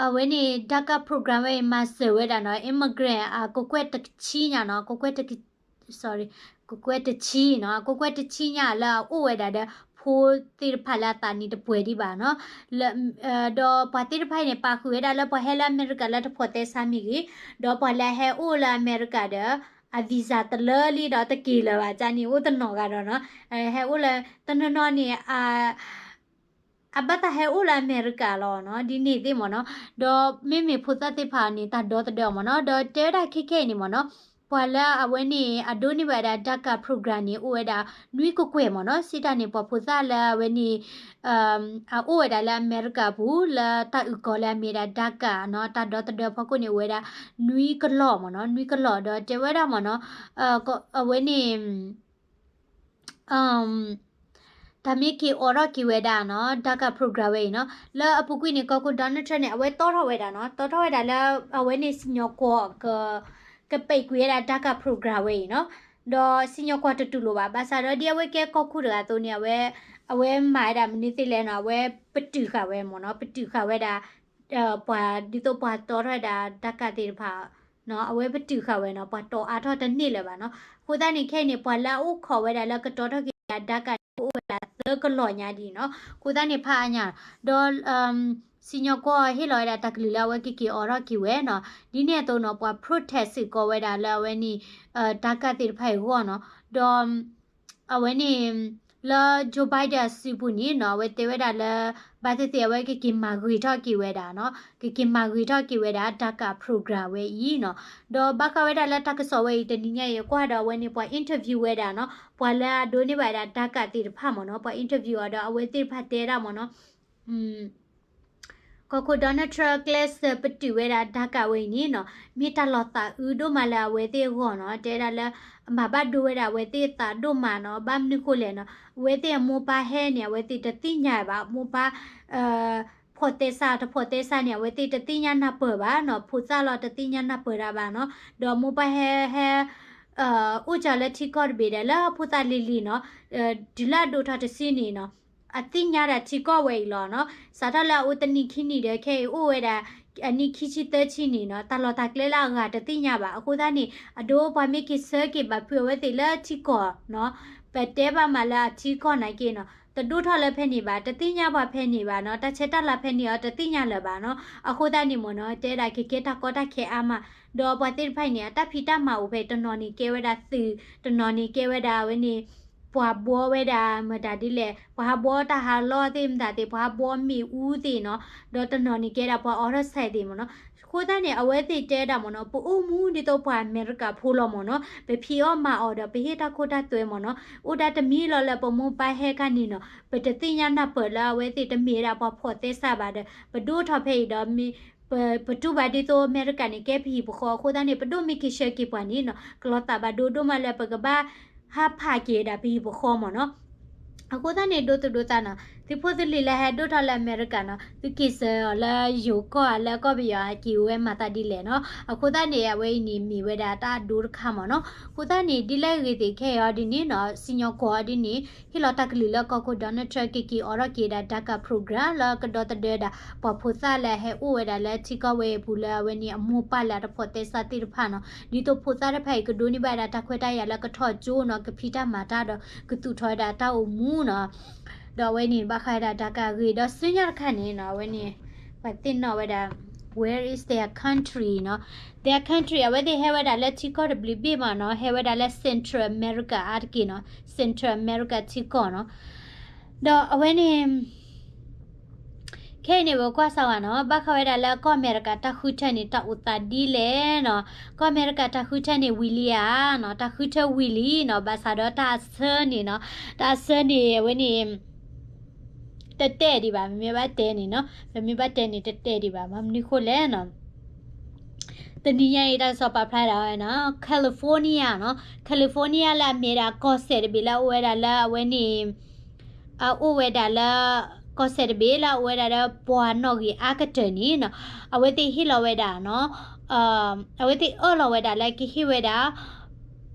အဝဲန့ၣ် DACA program ဝဲအံၤ မၤစၢၤဝဲဒၣ်နီၤ immigrant အကကွဲၢ်တဆံညါနီၤ, ကကွဲၢ်တ sorry ကကွဲၢ်တဆံနီၤ, ကကွဲၢ်တဆံညါလၢအအိၣ်ဝဲဒၣ်ဒီး ဖိသ့ၣ်တဖၣ်လၢအသးနံၣ်တပှဲၤဒံးဘၣ်နီၤ, ဒီးပှၤသ့ၣ်တဖၣ်အံၤန့ၣ် ပာ်ဃုာ်ဝဲဒၣ်လၢပှၤဟဲလၢအမဲရကၤလၢတဖိးသဲစးမ့ၢ်ဂ့ၤ, ဒီးပှၤလၢအဟဲအိၣ်လၢအမဲရကၤဒီး အ visa တလၢလံဒီးတက့ၤလၢၤဘၣ် ကန့ၣ်အိၣ်တနီၤဂၤဒီးနီၤ, ဟဲအိၣ်လၢ တနီၤနီၤန့ၣ် အဘၣ်သးဟဲအိၣ်လၢအမဲရကၤလီၤနီၤ, ဒ်န့ၣ်သ့ၣ်မ့ၢ်နီၤ, ဒီးမ့မ့ၢ်ဖိသၣ်သ့ၣ်တဖၣ်န့ၣ် တၢ်ဒီသဒၢမ့ၢ်နီၤ, ဒီးတဲဝဲဒၣ်ခဲခဲအံၤန့ၣ်မ့ၢ်နီၤ, ပှၤလၢအဝဲန့ၣ် အဒိးန့ၢ်ဘၣ်ဝဲဒၣ် DACA program န့ၣ် အိၣ်ဝဲဒၣ်နွံကကွဲၢ်မ့ၢ်နီၤ, စံးတၢ်န့ၣ် ပှၤဖိသၣ်လၢအဝဲန့ၣ် အအိၣ်ဝဲဒၣ်လၢအမဲရကၤပူၤ လၢတၢ်အုၣ်ကီၤလၢအမ့ၢ်ဒၣ် DACA နီၤ, တၢ်ဒီသဒၢဖီခိၣ်န့ၣ် အိၣ်ဝဲဒၣ် နွံကလီၢ်မ့ၢ်နီၤ, နွံကလီၢ် ဒီးတဲဝဲဒၣ်မ့ၢ်နီၤ, အဝဲန့ၣ် တၢ်မ့ၢ်က့ၤအိးထီၣ်က့ၤဝဲဒၣ်နီၤ DACA program ဝဲအံၤနီၤ, လၢအပူၤကွံာ်န့ၣ် ကီၢ်ခိၣ် Donald Trump န့ၣ် အဝဲတီထီၣ်ဝဲဒၣ်နီၤ, တီထီၣ်ဝဲဒၣ်လၢ အဝဲန့ၣ်စံၣ်ညီၣ်ကွီၢ် ကပဲာ်ကွံာ်ဝဲဒၣ် DACA program ဝဲအံၤနီၤ, ဒီးစံၣ်ညီၣ်ကွီၢ်တတူၢ်လိာ်ဘၣ်, ဘၣ်ဆၣ်ဒီးဒ်အဝဲကဲကီၢ်ခိၣ်တဂၤအသိးန့ၣ် အဝဲ အဝဲမၤဝဲဒၣ်မနုၤသ့လဲၣ်နီၤ, အဝဲပတုာ်ဃာ်ဝဲမ့ၢ်နီၤ, ပတုာ်ဃာ်ဝဲဒၣ် ပှၤဒ်သိးပှၤတီထီၣ်ဝဲဒၣ် DACA သ့ၣ်တဖၣ် အဝဲပတုာ်ဃာ်ဝဲနီၤ, ပှၤတီအါထီၣ်တန့ၢ်လၢၤဘၣ်နီၤ. အဃိသတးန့ၣ် ခဲအံၤန့ၣ် ပှၤလၢအအိၣ်ခိးဝဲဒၣ်လၢကတီထီၣ်က့ၤဒၣ် DACA န့ၣ် အိၣ်ဝဲဒၣ်သၢကလီၢ်ညါဒ်အံၤနီၤ. အဃိသတးန့ၣ် ဖးအါညါ ဒီး စံၣ်ညီၣ်ကွီၢ်ဟ့ၣ်လီၤဝဲဒၣ်တၢ်ကလုၢ်လၢအဝဲကက့ၤအိးထီၣ်က့ၤဝဲနီၤ. ဒ်န့ၣ်အသိးနီၤ ပှၤ protest စ့ၢ်ကီးဝဲဒၣ်လၢအဝဲန့ၣ် DACA သ့ၣ်တဖၣ်အံၤအဂီၢ်နီၤ. ဒီး အဝဲန့ၣ် လၢ Joe Biden အစုပူၤန့ၣ်နီၤ အဝဲတဲဝဲဒၣ်လၢ ဘၣ်သ့ၣ်သ့ၣ် အဝဲကက့ၤမၤဂ့ၤထီၣ်က့ၤဝဲဒၣ်နီၤ, ကက့ၤမၤဂ့ၤထီၣ်က့ၤဝဲဒၣ် DACA program ဝဲအံၤနီၤ. ဒီးဘၣ်ဃးဝဲဒၣ်လၢတၢ်ကစီၣ်ဝဲအံၤ တနံၤညါအံၤ ကွၢ်ဒီးအဝဲန့ၣ် ပှၤ interview ဝဲဒၣ်နီၤ, ပှၤလၢအဒိးန့ၢ်ဘၣ်ဝဲဒၣ် DACA သ့ၣ်တဖၣ်မ့ၢ်နီၤ, ပှၤ interview အီၤဒီး အဝဲသ့ၣ်တဖၣ်တဲဒၣ်မ့ၢ်နီၤ ကီၢ်ခိၣ် Donald Trump ကျဲးစၢးပတုာ်ဝဲဒၣ် DACA ဝဲအံၤန့ၣ်နီၤ, မ့ၢ်တၢ်လီၤသးအုးဒိၣ်မးလၢအဝဲသ့ၣ်အဂီၢ်နီၤ, တဲဒၣ်လၢ မၤဘၣ်ဒိဝဲဒၣ်အဝဲသ့ၣ်သးဒိၣ်မးနီၤ, ဘၣ်မနုၤဃိလဲၣ်နီၤ, အဝဲသ့ၣ်အမိၢ်ပၢ်ဟဲန့ၣ် အဝဲသ့ၣ်တသ့ၣ်ညါဘၣ်, မိၢ်ပၢ် ဖိးသဲစးတဖိးသဲစးန့ၣ် အဝဲသ့ၣ်တသ့ၣ်ညါနၢ်ပၢၢ်ဘၣ်နီၤ, ဖိးသၣ်လီၤတသ့ၣ်ညါနၢ်ပၢၢ်တၢ်ဘၣ်နီၤ, ဒီးမိၢ်ပၢ်ဟဲ ဟဲ အိၣ်ကၢလၢထံကီၢ်တဘ့ၣ်ဒီး လၢဖိသၣ်လံၤလံၤနီၤ, တုၤလၢအဒိၣ်ထီၣ်တစုန့ၣ်နီၤ အသ့ၣ်ညါဒၣ်ထံကီၢ်ဝဲအံၤလီၤနီၤ. စးထီၣ်လၢအအိၣ်တနံၣ်ခံနံၣ်ဒီး ခဲအံၤအိၣ်ဝဲဒၣ် အနံၣ်ခံဆံသၢဆံန့ၣ်နီၤ, တၢ်လီၢ်တၢ်ကျဲလၢအဂၤတသ့ၣ်ညါဘၣ်. အဃိသတးန့ၣ် အဒိပှၤမ့ၢ်က့ၤဆၢက့ၤဘၣ်ဖုးအဝဲသ့ၣ်လၢထံကီၢ်နီၤ, ပတဲဘၣ်မးလၢအထံကီၢ်နာ်က့နီၤ, တဒိၣ်ထီၣ်လၢဖဲန့ၣ်ဘၣ်, တသ့ၣ်ညါပှၤဖဲန့ၣ်ဘၣ်နီၤ, တၢ်ဆဲးတၢ်လၤဖဲန့ၣ်အီၤတသ့ၣ်ညါလၢၤဘၣ်နီၤ. အဃိသတးန့ၣ်မ့ၢ်နီၤ, တဲဒၣ်ကကဲတၢ်ကီတၢ်ခဲအါမး, ဒီးပှၤသ့ၣ်တဖၣ်အံၤန့ၣ် အတၢ်ဖံးတၢ်မၤအိၣ်ဖဲ တနီၤန့ၣ်ကဲဝဲဒၣ်သုး, တနီၤန့ၣ်ကဲဝဲဒၣ်အဝဲန့ၣ် ပှၤဘှီဝဲဒၣ်မတၤဒ်လဲၣ်, ပှၤဟးဘှီတၢ်ဟးလီၢ်သ့ၣ်မတၤသ့ၣ်, ပှၤဟးဘှီမ့ၣ်အူသ့ၣ်နီၤ, ဒီးတနီၤန့ၣ်ကဲဒၣ်ပှၤအိးထီၣ်ဆဲးသ့ၣ်မ့ၢ်နီၤ. အဃိသတးန့ၣ် အဝဲသ့ၣ်တဲဒၣ်မ့ၢ်နီၤ, ပအိၣ်မူဒ်သိးပှၤအမဲရကၤဖိလီၤမ့ၢ်နီၤ, ပဖံးအီၣ်မၤအီၣ်ဒီးပဟ့ၣ်တၢ်ခိတၢ်သွဲမ့ၢ်နီၤ, အိၣ်ဒၣ်တမံၤလီၤလၢပမိၢ်ပၢ်ဟဲခါန့ၣ်နီၤ, ပတသ့ၣ်ညါနၢ်ပၢၢ်လၢအဝဲသ့ၣ်တမ့ၢ်ဝဲဒၣ်ပှၤဖိးသဲစးဘၣ်ဒီး ပဒိၣ်ထီၣ်ဖဲအံၤဒီး ပတူၢ်ဘၣ်ဒ်သိးအမဲရကၤန့ၣ် ကဲပဟံၣ်ပဃီအဃိသတးန့ၣ် ပဒိၣ်မ့ၢ်က့ၤဆှၢက့ၤပှၤန့ၣ်နီၤ, ကလီၤသးဘၣ်ဒိဒိၣ်မးလၢပကဘၣ်ဟးဖးက့ၤဒၣ်ပဟံၣ်ပဃီမ့ၢ်နီၤ. အဃိသတးန့ၣ် ဒိသူၣ်ဒိသးနီၤ, သုးဖိသုးလံၤလၢဟဲဒိၣ်ထီၣ်လၢအမဲရကၤနီၤ, သုက့ၤစၢၤအီၤလၢယိၤကီၢ်ဧါ လၢကီၢ်ပယီၤဧါ က့ၤဝဲမၤသးဒ်လဲၣ်နီၤ. အဃိသတးန့ၣ် အဝဲအံၤန့ၣ်မ့ၢ်ဝဲဒၣ်တၢ်အဒိတခါမ့ၢ်နီၤ. အဃိသတးန့ၣ် ဒ်လဲၣ်ဂ့ၤသ့ၣ်ခဲအံၤအီၤဒ်န့ၣ်နီၤ, စံၣ်ညီၣ်ကွီၢ်အီၤဒ်န့ၣ် ဟ့ၣ်လီၤတၢ်ကလုၢ်လၢကီၢ်ခိၣ် Donald Trump က့ၤက့ၤအိးထီၣ်က့ၤဒၣ် DACA program လၢကဒီသဒၢဒၣ် ပှၤဖိသၣ်လၢဟဲအိၣ်ဝဲဒၣ်လၢထံကီၢ်ဝဲအပူၤလၢအဝဲန့ၣ်အမိၢ်ပၢ်လၢအတဖိးသဲစးသ့ၣ်တဖၣ်နီၤ, ဒ်သိးဖိသၣ်တဖၣ်အံၤကဒိးန့ၢ်ဘၣ်ဝဲဒၣ်တၢ်ခွဲးတၢ်ယာ်လၢကထီၣ်ကၠိနီၤ, ကဖံးတၢ်မၤတၢ်ဒီးကသူၣ်ထီၣ်ဝဲဒၣ်တၢ်အိၣ်မူနီၤ. ဒီးအဝဲန့ၣ်ဘၣ်ဃးဝဲဒၣ် DACA အဂ့ၢ် ဒီးဆူညါတခါန့ၣ်နီၤ, အဝဲန့ၣ် ပှၤသ့ၣ်နီၣ်ဝဲဒၣ် where is their country နီၤ, their country အဝဲသ့ၣ်ဟဲဝဲဒၣ်လၢထံကီၢ်တဘျုးဘ့ၣ်မ့ၢ်နီၤ, ဟဲဝဲဒၣ်လၢ Central America အါတက့ၢ်နီၤ, Central America ထံကီၢ်နီၤ. ဒီးအဝဲန့ၣ် ခဲအံၤန့ၣ် ပကွၢ်စၢ်ဝဲနီၤ, ဘၣ်ဃးဝဲဒၣ်လၢကီၢ်အမဲရကၤတၢ်ဃုထၢန့ၣ် တၢ်အိၣ်သးဒ်လဲၣ်နီၤ, ကီၢ်အမဲရကၤတၢ်ဃုထၢန့ၣ် ဝံၤလံဧါနီၤ, တၢ်ဃုထၢဝံၤလံနီၤ, ဘၣ်ဆၣ်ဒီးတၢ်အဆၢန့ၣ်နီၤ, တၢ်အဆၢန့ၣ် အဝဲန့ၣ် တတဲဒံးဘၣ်, ပမ့ၢ်ဘၣ်တဲန့ၣ်နီၤ, ပမ့ၢ်ဘၣ်တဲန့ၣ် တတဲဒံးဘၣ်, ဘၣ်မနုၤဃိလဲၣ်နီၤ. တနံၤညါအံၤ တၢ်ကစီၣ်ပာ်ဖျါဒၣ်ဝဲနီၤ, California နီၤ, California လၢအမ့ၢ်ဒၣ်ကီၢ်စဲၣ်တဘ့ၣ်လၢအအိၣ်ဝဲဒၣ်လၢအဝဲန့ၣ် အအိၣ်ဝဲဒၣ်လၢ ကီၢ်စဲၣ်တဘ့ၣ်လၢအအိၣ်ဝဲဒၣ်လၢပှၤနီၣ်ဂံၢ်အါကတၢၢ်န့ၣ်နီၤ, အဝဲသ့ၣ်ဟ့ၣ်လီၤဝဲဒၣ်နီၤ, အဝဲသ့ၣ်အၢၣ်လီၤဝဲဒၣ်လၢကဟ့ၣ်ဝဲဒၣ် Joe Biden နီၤ,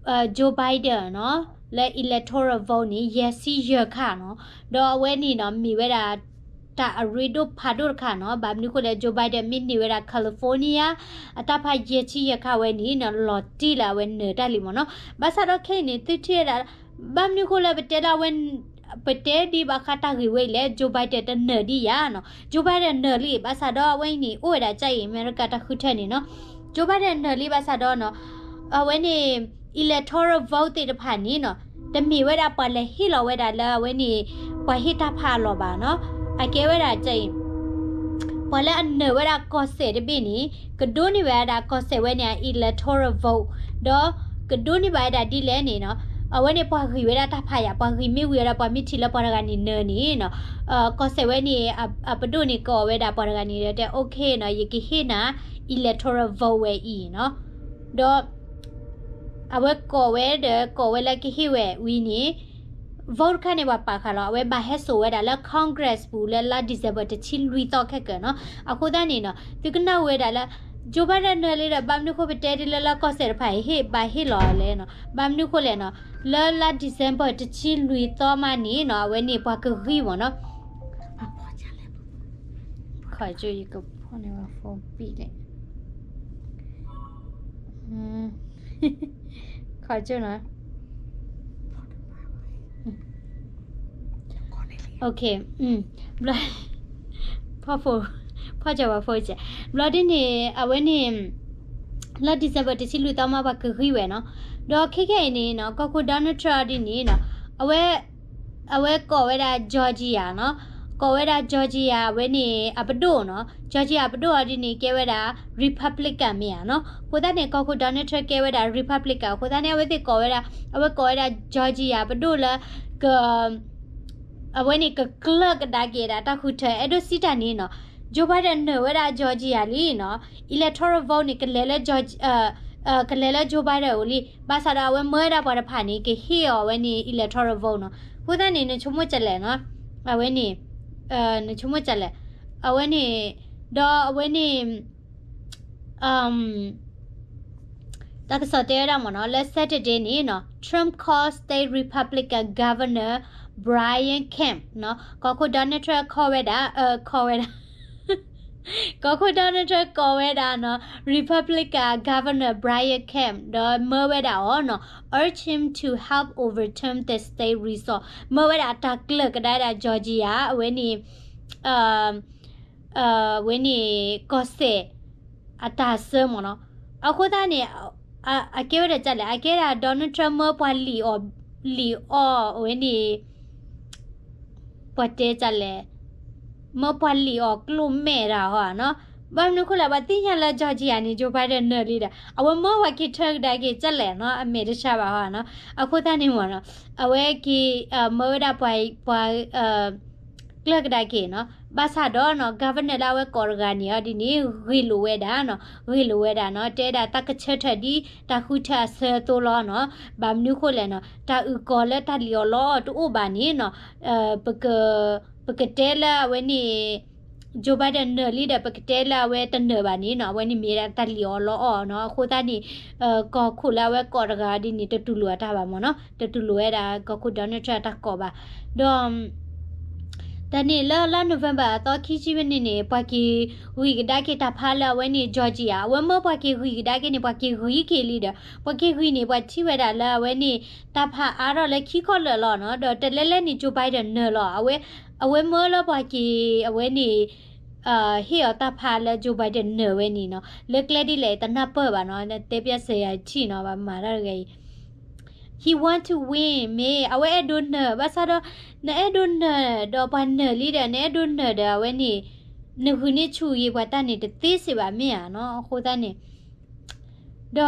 လၢ electoral vote န့ၣ် ယဲၢ်ဆံယဲၢ်ခါနီၤ, ဒီးအဝဲန့ၣ်နီၤ မ့ၢ်ဝဲဒၣ် တၢ်အရ့ဒိၣ်ဖးဒိၣ်တခါနီၤ, ဘၣ်မနုၤဃိလဲၣ် Joe Biden မ့ၢ်န့ၢ်ဝဲဒၣ် California အတၢ်ဖးယဲၢ်ဆံယဲၢ်ခါဝဲန့ၣ်နီၤ, လီၤတံၢ်လၢအဝဲနၢၤတၢ်လံမ့ၢ်နီၤ, ဘၣ်ဆၣ်ဒီးခဲအံၤန့ၣ် သုထံၣ်ဝဲဒၣ် ဘၣ်မနုၤဃိလၢပတဲလၢအဝဲ ပတဲဒံးဘၣ်ဃးတၢ်ဂ့ၢ်ဝဲအံၤလဲၣ်, Joe Biden တနၢၤဒံးယၤနီၤ, Joe Biden နၢၤလံ, ဘၣ်ဆၣ်ဒီးအဝဲအံၤန့ၣ် အိၣ်ဝဲဒၣ်ကအံၤ အမဲရကၤတၢ်ဃုထၢန့ၣ်နီၤ, Joe Biden နၢၤလံ, ဘၣ်ဆၣ်ဒီးနီၤ အဝဲန့ၣ် electoral vote သ့ၣ်တဖၣ်န့ၣ်နီၤ, တမ့ၢ်ဝဲဒၣ်ပှၤလဲၤဟ့ၣ်လီၤဝဲဒၣ်လၢအဝဲန့ၣ် ပှၤဟ့ၣ်တၢ်ဖးအလီၢ်ဘၣ်နီၤ, အကဲဝဲဒၣ်ကအံၤ ပှၤလၢအနၢၤဝဲဒၣ်ကီၢ်စဲၣ်တဘ့ၣ်န့ၣ် ကဒိးန့ၢ်ဝဲဒၣ်ကီၢ်စဲၣ်ဝဲန့ၣ် electoral vote ဒီးကဒိးန့ၢ်ဘၣ်ဝဲဒၣ်ဒ်လဲၣ်န့ၣ်နီၤ, အဝဲန့ၣ်ပှၤဂံၢ်ဝဲဒၣ်တၢ်ဖးယၤ, ပှၤဂံၢ်မ့ၢ်ဝံၤဒီး ပှၤမ့ၢ်ထံၣ်လၢပှၤတဂၤန့ၣ်နၢၤန့ၣ်နီၤ, ကီၢ်စဲၣ်ဝဲန့ၣ် အပဒိၣ်န့ၣ်ကိးဝဲဒၣ်ပှၤတဂၤန့ၣ်ဒီးတဲ okay နီၤ, ယကဟ့ၣ်နၤ electoral vote ဝဲအံၤနီၤ, ဒီး အဝဲကိးဝဲဒီး ကိးဝဲလၢကဟ့ၣ်ဝဲဝံၤန့ၣ် vote တခါန့ၣ် ပှၤပာ်ဃာ်လီၤ, အဝဲဘၣ်ဟဲစိာ်ဝဲဒၣ်လၢ Congress ပူၤလၢလါ December တဆံလွံၢ်သီခဲကၢၤနီၤ, အဃိသတးန့ၣ်နီၤ သုကနၣ်ဝဲဒၣ်လၢ Joe Biden နၢၤလံဒီး ဘၣ်မနုၤဃိပတဲဒ်လၢလၢကီၢ်စဲၣ်တဖၣ်အံၤ ဟ့ၣ်ဘၣ်ဟ့ၣ်လီၤလဲၣ်နီၤ, ဘၣ်မနုၤဃိလဲၣ်နီၤ, လၢလါ December တဆံလွံၢ်သီမးန့ၣ်နီၤ အဝဲန့ၣ်ပှၤကဂံၢ်မ့ၢ်နီၤ, ခီကၠိယကဖီၣ်န့ၢ်ဝဲ phone ဘံၣ်လဲၣ် ခီကၠိနီၤ, okay, ဘျီ ဖီၣ်ဖိ, ဖီၣ်ကၠီပှၤဖိကၠီ, ဘျီဒ်န့ၣ် အဝဲန့ၣ် လၢ December တဆံလွံၢ်သီမး ပှၤကဂံၢ်ဝဲနီၤ, ဒီးခဲခဲအံၤန့ၣ်နီၤ ကီၢ်ခိၣ် Donald Trump ဒ်န့ၣ်နီၤ, အဝဲ အဝဲကိးဝဲဒၣ် Georgia နီၤ, ကိးဝဲဒၣ် Georgia အဝဲန့ၣ် အပဒိၣ်နီၤ, Georgia အပဒိၣ်အီၤဒ်န့ၣ် ကဲဝဲဒၣ် Republican မ့ၢ်ဧါနီၤ, အဃိသတးန့ၣ် ကီၢ်ခိၣ် Donald Trump ကဲဝဲဒၣ် Republican အဃိသတးန့ၣ် အဝဲသ့ၣ်ကိးဝဲဒၣ်, အဝဲကိးဝဲဒၣ် Georgia ပဒိၣ်လၢ က အဝဲန့ၣ်ကကျၢၢ်ကဒါက့ၤဒၣ်တၢ်ဃုထၢ အဲၣ်ဒိးစံးတၢ်န့ၣ်နီၤ, Joe Biden နၢၤဝဲဒၣ် Georgia လံနီၤ, electoral vote န့ၣ် ကလဲၤလၢ ကလဲၤလၢ Joe Biden အအိၣ်လံ, ဘၣ်ဆၣ်ဒီးအဝဲမၢဝဲဒၣ်ပှၤတဖၣ်န့ၣ် ကဟ့ၣ်အီၤအဝဲန့ၣ် electoral vote နီၤ, အဃိသတးန့ၣ် နဆိကမိၣ်ကလဲၣ်နီၤ, အဝဲန့ၣ် နဆိကမိၣ်ကလဲၣ်, အဝဲန့ၣ် ဒီးအဝဲန့ၣ် တၢ်ကစီၣ်တဲဝဲဒၣ်မ့ၢ်နီၤ လၢ Saturday န့ၣ်နီၤ Trump calls state Republican Governor Brian Kemp နီၤ, ကီၢ်ခိၣ် Donald Trump ခိးဝဲဒၣ်, အ ခိးဝဲဒၣ်, ကီၢ်ခိၣ် Donald Trump ကိးဝဲဒၣ်နီၤ Republican Governor Brian Kemp ဒီးမၢဝဲဒၣ်အီၤနီၤ urge him to help overturn the state result မၢဝဲဒၣ်တၢ်ကျၢၢ်ကဒါဝဲဒၣ် Georgia အဝဲန့ၣ် အဝဲန့ၣ် ကီၢ်စဲၣ် အတၢ်ဆၢမ့ၢ်နီၤ. အဃိသတးန့ၣ် အကဲဝဲဒၣ်ဒ်လဲၣ်, အကဲဒၣ် Donald Trump မၢပှၤလံၣ်အီၣ်, လံၣ်အီၣ်အဝဲန့ၣ် ပှၤတဲဒ်လဲၣ်, မၢပှၤလံၣ်အီၣ်ကျိၣ်မဲာ်တၢ်ဟီနီၤ. ဘၣ်မနုၤအဃိလဲၣ်, ပှၤသ့ၣ်ညါလၢ Georgia န့ၣ် Joe Biden နၢၤလံဒီး အဝဲမၢပှၤက့ၤထၢကဒါက့ၤဒ်လဲၣ်နီၤ, အမဲာ်တဆါဘၣ်ဟီနီၤ. အဃိသတးန့ၣ်မ့ၢ်နီၤ, အဝဲက့ၤ မၢဝဲဒၣ်ပှၤ ပှၤ ကျၢၢ်ကဒါက့ၤနီၤ. ဘၣ်ဆၣ်ဒီးနီၤ governor လၢအဝဲကိးတဂၤန့ၣ်အီၤဒ်န့ၣ် ဂ့ၢ်လိာ်ဝဲဒၣ်နီၤ, ဂ့ၢ်လိာ်ဝဲဒၣ်နီၤ, တဲဒၣ်တၢ်ကဆၢထၢၣ်ဒ်တၢ်ဃုထၢအဆၢအသိးလီၤနီၤ. ဘၣ်မနုၤအဃိလဲၣ်နီၤ, တၢ်အုၣ်ကီၤလၢတၢ်လံၣ်အီၣ်လီအီၣ်တအိၣ်ဘၣ်န့ၣ်နီၤ, ပက ပကတဲလၢအဝဲန့ၣ် Joe Biden နၢၤလံဒီး ပကတဲလၢအဝဲတနၢၤဘၣ်န့ၣ်နီၤ, အဝဲန့ၣ်မ့ၢ်ဒၣ်တၢ်လံၣ်အီၣ်လီအီၣ်နီၤ. အဃိသတးန့ၣ် ကီၢ်ခိၣ်လၢအဝဲကိးတဂၤဒ်န့ၣ် တတူၢ်လိာ်အတၢ်ဘၣ်မ့ၢ်နီၤ, တတူၢ်လိာ်ဝဲဒၣ်ကီၢ်ခိၣ် Donald Trump အတၢ်ကိးဘၣ်. ဒီး တၢ်န့ၣ်လၢလါ November အသီခံဆံဝဲန့ၣ်န့ၣ် ပှၤက့ၤဂံၢ်ကဒါက့ၤတၢ်ဖးလၢအဝဲန့ၣ် Georgia အဝဲမၢပှၤက့ၤဂံၢ်ကဒါက့ၤန့ၣ် ပှၤက့ၤဂံၢ်က့ၤလံဒီး ပှၤက့ၤဂံၢ်န့ၣ် ပှၤထံၣ်ဝဲဒၣ်လၢအဝဲန့ၣ် တၢ်ဖးအါထီၣ်လၢခံခီလၢာ်လီၤနီၤ. ဒီးတလဲလဲန့ၣ် Joe Biden နၢၤလီၤ. အဝဲမၢလၢပှၤက့ၤအဝဲန့ၣ် ဟ့ၣ်အီၤတၢ်ဖးလၢ Joe Biden နၢၤဝဲန့ၣ်နီၤ, လၢကျဲဒ်လဲၣ်တနၢ်ပၢၢ်ဘၣ်နီၤ, တဲပျဲစဲယၤထံၣ်နီၤ, ဘၣ်မၤတၢ်တဂၤအံၤ he want to win မ့ၢ် အဝဲအဲၣ်ဒိးနၢၤ, ဘၣ်ဆၣ်ဒီး နအဲၣ်ဒိးနၢၤဒီးပှၤနၢၤလံဒီး နအဲၣ်ဒိးနၢၤဒီးအဝဲန့ၣ် နဂုာ်န့ၢ်ဆူၣ်ဂ့ၤပှၤတၢ်န့ၣ်တသ့စ့ၢ်ဘၣ်မ့ၢ်ဧါနီၤ. အဃိသတးန့ၣ် ဒီး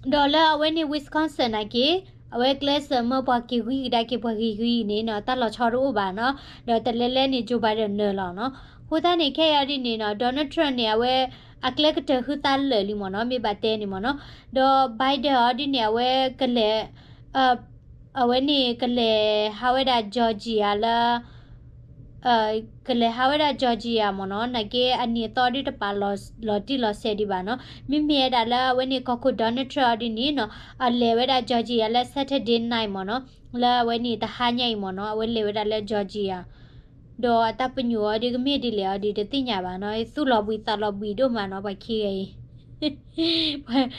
ဒီးလၢအဝဲန့ၣ် Wisconsin နာ်က့ အဝဲကျဲးစၢးမၢပှၤက့ၤဂံၢ်ကဒါက့ၤပှၤဂ့ၤဂံၢ်န့ၣ်နီၤ, တၢ်လီၤဆီတအိၣ်ဘၣ်နီၤ, ဒီးတလဲလဲန့ၣ် Joe Biden နၢၤလီၤနီၤ. အဃိသတးန့ၣ် ခဲအံၤဒ်န့ၣ်နီၤ Donald Trump န့ၣ် အဝဲ အကျဲကတၢၢ်ဃုသးလၢာ်လံမ့ၢ်နီၤ, မ့ၢ်ဘၣ်တဲန့ၣ်မ့ၢ်နီၤ. ဒီး Biden အီၤဒ်န့ၣ် အဝဲကလဲၤ အဝဲန့ၣ်ကလဲၤဟးဝဲဒၣ် Georgia လၢ ကလဲၤဟးဝဲဒၣ် Georgia မ့ၢ်နီၤ, နာ်က့အနံၤအသီဒ်တပာ်လီၤတံၢ်လီၤဆဲးဒံးဘၣ်နီၤ. မ့မ့ၢ်ဝဲဒၣ်လၢအဝဲန့ၣ်ကီၢ်ခိၣ် Donald Trump အီၤဒ်န့ၣ်နီၤ အလဲၤဝဲဒၣ် Georgia လၢ Saturday night မ့ၢ်နီၤ, လၢအဝဲန့ၣ်တဟါညါအံၤမ့ၢ်နီၤ အဝဲလဲၤဝဲဒၣ်လၢ Georgia ဒီးအတၢ်ပညိၣ်အီၤဒ်ကမ့ၢ်ဒ်လဲၣ်အီၤဒ်တသ့ၣ်ညါဘၣ်နီၤ, သူၣ်လီၤဘှံးသးလီၤဘှံးဒိၣ်မးနီၤ ပှၤခံဂၤအံၤ ကီၢ်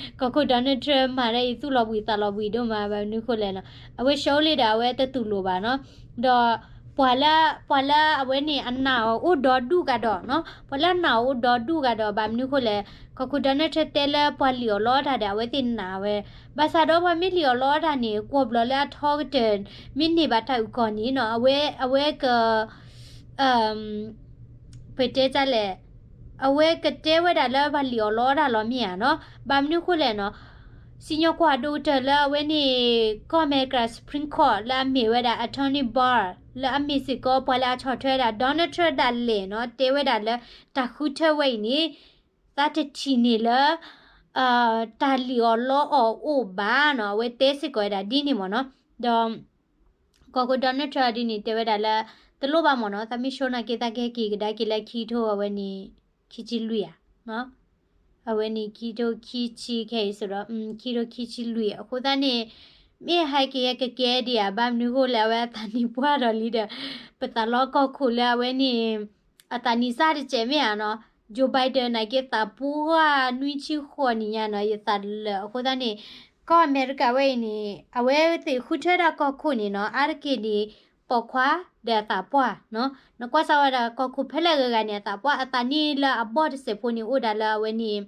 ခိၣ် Donald Trump မၤတၢ်အံၤ သူၣ်လီၤဘှံးသးလီၤဘှံးဒိၣ်မး ဘၣ်မနုၤဃိလဲၣ်နီၤ, အဝဲ show လံဒီး အဝဲတတူၢ်လိာ်ဘၣ်နီၤ, ဒီး ပှၤလၢ ပှၤလၢအဝဲန့ၣ် အနာ်အီၤအိၣ်ဒီဒူၣ်ကဒီးနီၤ, ပှၤလၢအနာ်အီၤအိၣ်ဒီဒူၣ်ကဒီး ဘၣ်မနုၤဃိလဲၣ်, ကီၢ်ခိၣ် Donald Trump တဲလၢပှၤလံၣ်အီၣ်လီအီၣ်တၢ်ဒီး အဝဲသ့ၣ်နာ်ဝဲ, ဘၣ်ဆၣ်ဒီးပှၤမ့ၢ်လံၣ်အီၣ်လီအီၣ်တၢ်န့ၣ် ကွီၢ်ဘျီလၢအထီကတၢၢ် မ့ၢ်န့ၢ်ဘၣ်တၢ်အုၣ်ကီၤန့ၣ်နီၤ, အဝဲ အဝဲက ပတဲတၢ်လဲၣ်, အဝဲကတဲဝဲဒၣ်လၢပှၤလံၣ်အီၣ်လီအီၣ်တၢ်လီၤမ့ၢ်ဧါနီၤ, ဘၣ်မနုၤဃိလဲၣ်နီၤ, စံၣ်ညီၣ်ကွီၢ်ဒိၣ်ကတၢၢ်လၢအဝဲန့ၣ် ကီၢ်အမဲရကၤ Supreme Court လၢအမ့ၢ်ဝဲဒၣ် Attorney Barr လၢအမ့ၢ်စ့ၢ်ကီးပှၤလၢအဆီၣ်ထွဲဝဲဒၣ် Donald Trump ဒၣ်လဲာ်နီၤ, တဲဝဲဒၣ်လၢတၢ်ဃုထၢဝဲအံၤန့ၣ် သးတထံၣ်န့ၢ်လၢ တၢ်လံၣ်အီၣ်လီအီၣ်အိၣ်ဘၣ်နီၤ, အဝဲတဲစ့ၢ်ကီးဝဲဒၣ်ဒ်န့ၣ်မ့ၢ်နီၤ, ဒီး ကီၢ်ခိၣ် Donald Trump ဒ်န့ၣ် တဲဝဲဒၣ်လၢ တလိၣ်ဘၣ်မ့ၢ်နီၤ, သးမ့ၢ် show နာ်က့ သးကဟဲက့ၤကဒါက့ၤလၢခံကထိအဝဲန့ၣ် ခံဆံလွံၢ်ဧါ, အဝဲန့ၣ် ခံကထိခံဆံခဲအံၤစ့ၢ်ဒီး ခံကထိခံဆံလွံၢ် အဃိသတးန့ၣ် မ့ၢ်ဟဲက့ၤဟဲကကဲဒံးဧါ, ဘၣ်မနုၤဃိလဲၣ် အဝဲအသးနံၣ်ပှၢ်ဒီးလံဒီး ပသးလီကီၢ်ခိၣ်လၢအဝဲန့ၣ် အသးနံၣ်စၢ်တစဲးမ့ၢ်ဧါနီၤ, Joe Biden နာ်က့သးပှၢ်နွံဆံဃိးနံၣ်ညါနီၤ, ယသးလၢာ်အဃိသတးန့ၣ် ကီၢ်အမဲရကၤဝဲအံၤန့ၣ် အဝဲသ့ၣ်ဃုထၢဒၣ်ကီၢ်ခိၣ်န့ၣ်နီၤ, အါတက့ၢ်န့ၣ် ပိာ်ခွါဒီးအသးပှၢ်နီၤ, နကွၢ်စၢ်ဝဲဒၣ်ကီၢ်ခိၣ်ဖဲလဲၣ်ဂၤဂၤန့ၣ် အသးပှၢ် အသးနံၣ်လၢအဘီၣ်တစဲးဖိန့ၣ် အိၣ်ဒၣ်လၢအဝဲန့ၣ်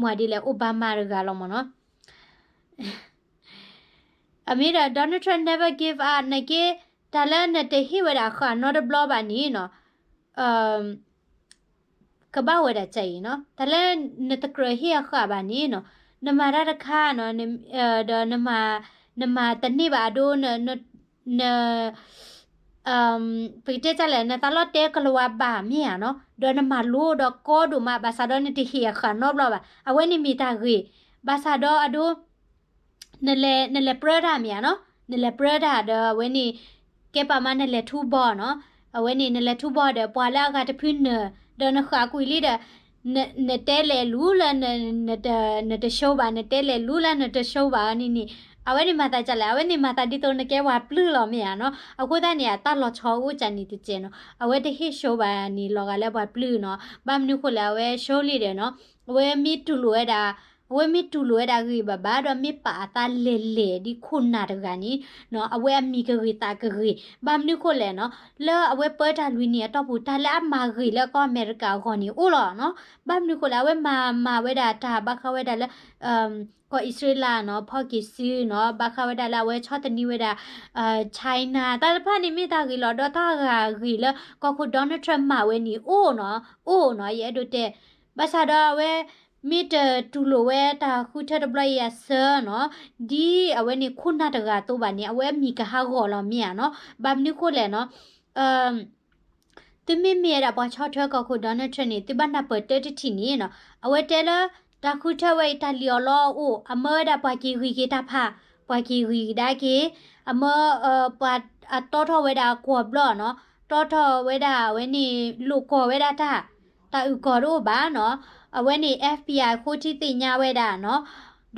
မၤဒ်လဲၣ် Obama တဂၤလီၤမ့ၢ်နီၤ. အမ့ၢ်ဒီး Donald Trump never give up နာ်က့ တၢ်လၢနတဟ့ၣ်ဝဲဒၣ်အဃၣ်နီတဘျီဘၣ်န့ၣ်နီၤ, ကဘၣ်ဝဲဒၣ်ကအံၤနီၤ, တၢ်လၢနတကြၢးဟ့ၣ်အဃၣ်ဘၣ်န့ၣ်နီၤ, နမၤတၢ်တခါနီၤ, ဒီး နမၤတန့ၢ်ဘၣ်အဒိ န ပကတဲတၢ်လဲၣ် နသးလီၤတဲကလၤဝါဘၣ်မ့ၢ်ဧါနီၤ, ဒီးနမၤလိဒီးကီဒိၣ်မး ဘၣ်ဆၣ်ဒီးနတဟ့ၣ်အဃၣ်နီတဘျီဘၣ်, အဝဲန့ၣ်မ့ၢ်တၢ်ဂ့ၤ, ဘၣ်ဆၣ်ဒီးအဒိ နလဲၤပြၢတၢ်မ့ၢ်ဧါနီၤ, နလဲၤပြၢတၢ်ဒီးအဝဲန့ၣ် ကဲပာ်မးနလဲၤထူဘီနီၤ, အဝဲန့ၣ်နလဲၤထူဘီဒီးပှၤလၢအဂၤတဖုနၢၤ, ဒီးနဃၣ်ကွံာ်လံဒီး နတဲလဲၤလူလၢ နတ show ဘၣ်, နတဲလဲၤလူလၢနတ show ဘၣ်န့ၣ်န့ၣ် အဝဲန့ၣ်မၤသးဒ်လဲၣ်, အဝဲန့ၣ်မၤသးဒ်သိးနကဲပှၤပျုၢ်လီၤမ့ၢ်ဧါနီၤ. အဃိသတးန့ၣ် အတၢ်လီၤဆီအိၣ်ကန့ၣ်တစဲးနီၤ, အဝဲတဟ့ၣ် show ဘၣ်န့ၣ် လီၤဂာ်လၢပှၤပျုၢ်နီၤ. ဘၣ်မနုၤဃိလဲၣ်, အဝဲ show လံဒီးနီၤ, အဝဲမ့ၢ်တူၢ်လိာ်ဝဲဒၣ်, အဝဲမ့ၢ်တူၢ်လိာ်ဝဲဒၣ်ဂ့ၤဘၣ်ဘၣ်ဒီး မ့ၢ်ပာ်အသးလဲၤလဲၤဒ်ခိၣ်နၢ်တဂၤန့ၣ်နီၤ, အဝဲအမံၤကဂ့ၤသးကဂ့ၤ. ဘၣ်မနုၤဃိလဲၣ်နီၤ, လၢအဝဲပၢတၢ်လွံၢ်နံၣ်အတီၢ်ပူၤ တၢ်လၢအမၤဂ့ၤလၢကီၢ်အမဲရကၤအဂီၢ်န့ၣ်အိၣ်လီၤနီၤ. ဘၣ်မနုၤဃိလဲၣ်, အဝဲမၤမၤဝဲဒၣ်တၢ်ဘၣ်ဃးဝဲဒၣ်လၢ ကီၢ်အံၣ်စရ့လးနီၤ, ဖီၣ်က့ၤစုနီၤ, ဘၣ်ဃးဝဲဒၣ်လၢအဝဲဆီၣ်သနံးဝဲဒၣ် China တၢ်တဖၣ်န့ၣ်မ့ၢ်တၢ်ဂ့ၤလီၤ. ဒီးတၢ်ဂ့ၤဂ့ၤလၢကီၢ်ခိၣ် Donald Trump မၤဝဲန့ၣ်အိၣ်နီၤ, အိၣ်နီၤ, ယအဲၣ်ဒိးတဲ. ဘၣ်ဆၣ်ဒီးအဝဲ မ့ၢ်တတူၢ်လိာ်ဝဲတၢ်ဃုထၢတဘျီအံၤအဆၢနီၤ, ဒ်အဝဲန့ၣ်ခိၣ်နၢ်တဂၤအသိးဘၣ်န့ၣ် အဝဲအမံၤကဟးဂီၤလီၤမ့ၢ်ဧါနီၤ. ဘၣ်မနုၤဃိလဲၣ်နီၤ, သုမ့မ့ၢ်ဝဲဒၣ်ပှၤဆီၣ်ထွဲကီၢ်ခိၣ် Donald Trump န့ၣ် သုဘၣ်နၢ်ပၢၢ်တၢ်တထံၣ်န့ၣ်နီၤ, အဝဲတဲလၢ တၢ်ဃုထၢဝဲအံၤ တၢ်လံၣ်အီၣ်လီအီၣ်အိၣ်, အမၢဝဲဒၣ်ပှၤက့ၤဂံၢ်က့ၤတၢ်ဖး, ပှၤက့ၤဂံၢ်ကဒါက့ၤ, အမၢ ပှၤအတီထီၣ်ဝဲဒၣ်အကွီၢ်ဘျီနီၤ, တီထီၣ်ဝဲဒၣ်အဝဲန့ၣ် လိာ်ကွီၢ်ဝဲဒၣ်တၢ်, တၢ်အုၣ်ကီၢ်တအိၣ်ဘၣ်နီၤ, အဝဲန့ၣ် FBI ဃိထံသ့ၣ်ညါဝဲဒၣ်နီၤ,